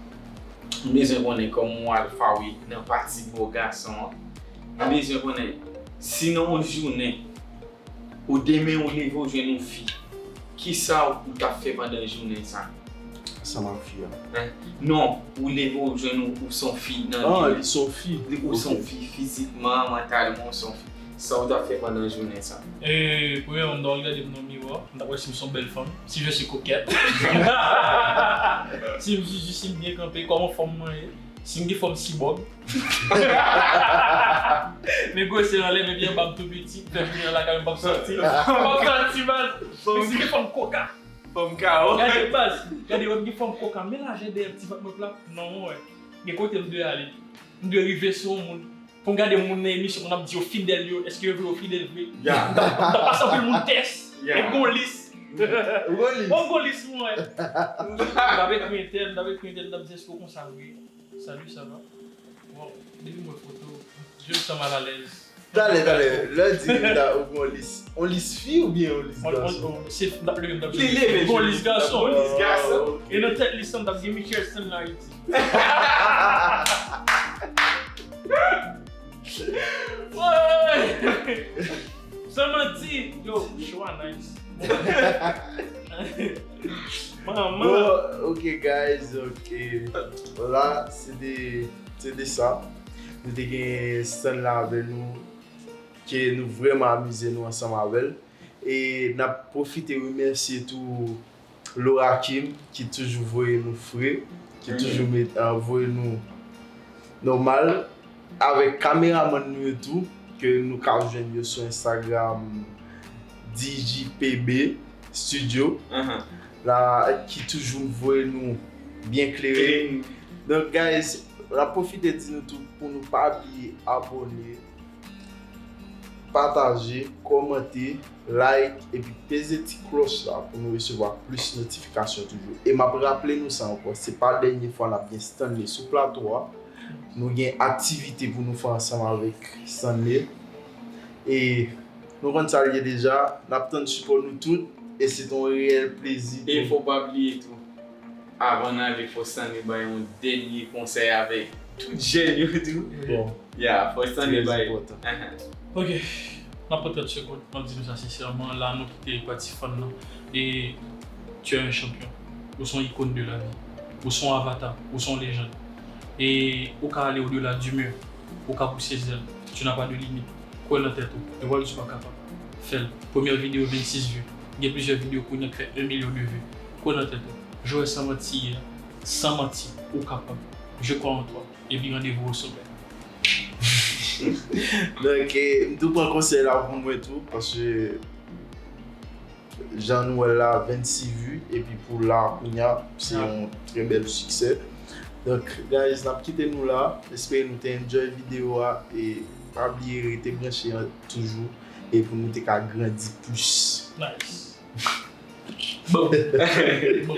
M bezwen konnen kòman w alfa wi nan pati bò gason an. M bezwen konnen si nan yon jounen, ou demen ou leve ou jwenn yon fi, kisa ou t ap fè pandan jounen sa? Ansanm ak fi a. Hein? Non, ou leve ou jwenn ou, ou s on fi nan jounen. Ah, li s on fi. Li, ou s on fi fizikman, mantalman, ou s on fi. Sa ou t ap fè pandan jounen sa? E, premyèman, m ta pral gade m nan miwa, m ta wè si m s on bèl fanm, si je suis coquette. Si m, si, si m byen kanpe, kòman fòm mwen ye, si m gen fòm sibòg. Men gwosè anlè, men byen anba m tou piti, m fè jounen an lakay mwen, m p ap sòti. M p ap sòti, baz. Men si m gen fòm koka. Fòm kawo. Gade, baz, gade, wè m gen fòm koka, men lajè dèyè m ti vant mwen plat, non, mwen wè. Gen kote m dwe ale. M dwe rive sou yon moun. Pou m gade moun nan emisyon, moun ap di yo fidèl yo, èske yo vre yo fidèl vre? Ya. M t ap, m t ap pase anpil moun tès. Ya. M gon lis. Ou gon lis? Bon, m gon lis mwen. M t ap ekri entèl, m t ap ekri entèl, m t ap di èske w konsa vre? Salut, ça va? Bon, depi m wè foto, je me sens mal à l'aise. Talè, talè, lè w di m ta ou gon lis, on lis fi oubyen on lis gason? On, on, se, m t ap leve, m t ap di, li leve, gon lis gason. Gon lis gason. E nan tèt lis lan, m t ap di Michel Stanley Haiti. Woy! San manti, yo, show a nice. Manman. Bon, ok, guys, ok. Vwala, se te, se te sa. Nou te gen Stanley la avè nou, ke nou vrèman amize nou ansanm avè l. E n ap pwofite remèsye tou Laura Kim, ki toujou voye nou fre, ki toujou met, ah, voye nou nòmal, avèk kameramann nou yo tou, ke nou ka jwenn yo sou Instagram, D J P B Studio, la, ki toujou voye nou byen klere. Donk, guys, n ap pwofite di nou tou pou nou pa bliye abòne, pataje, kòmante, like, epi peze ti klòch la pou nou resevwa plis notifikasyon toujou. E m ap raple nou sa ankò, se pa dènye fwa n ap gen Stanley sou plato a. Nou gen aktivite pou nou fè ansanm avèk Stanley. E nou konn sa l ye deja, n ap tann sipò nou tout, e se t on reyèl plezi pou nou. E fò w pa bliye tou, avan n ale, fò Stanley bay yon dènye konsèy avèk tout jèn yo tou. Bon. Ya, fò Stanley bay. Trè enpòtan. Ok. N ap pran trant segonn, m ap di nou sa sensèman, la nou kite pati fan nan. E tu es un champion. Ou se yon ikòn de la vi. Ou se yon avata. Ou se yon lejann. E ou ka ale au-delà du mur. Ou ka pouse zèl. Tu n'as pas de limite. Kwè nan tèt ou. E w ap di w pa kapab. Fè l. Premyè videyo vennsis vi. Gen plizyè videyo kounye a k fè yon milyon de vi. Kwè nan tèt ou. Jwè San Manti ye a, san manti, ou kapab. Je crois en toi. Epi randevou au sommet. Donk, eh, m tou pran konsèy la pou mwen tou, paske jan nou wè l la, vennsis vi, epi pou la, kounye a, se yon trè bèl siksè. Donk, guys, n ap kite nou la. Espere nou te enjoy videyo a, e pa bliye rete branche toujou, e pou nou te ka grandi plis. Nice. Bon. Bon.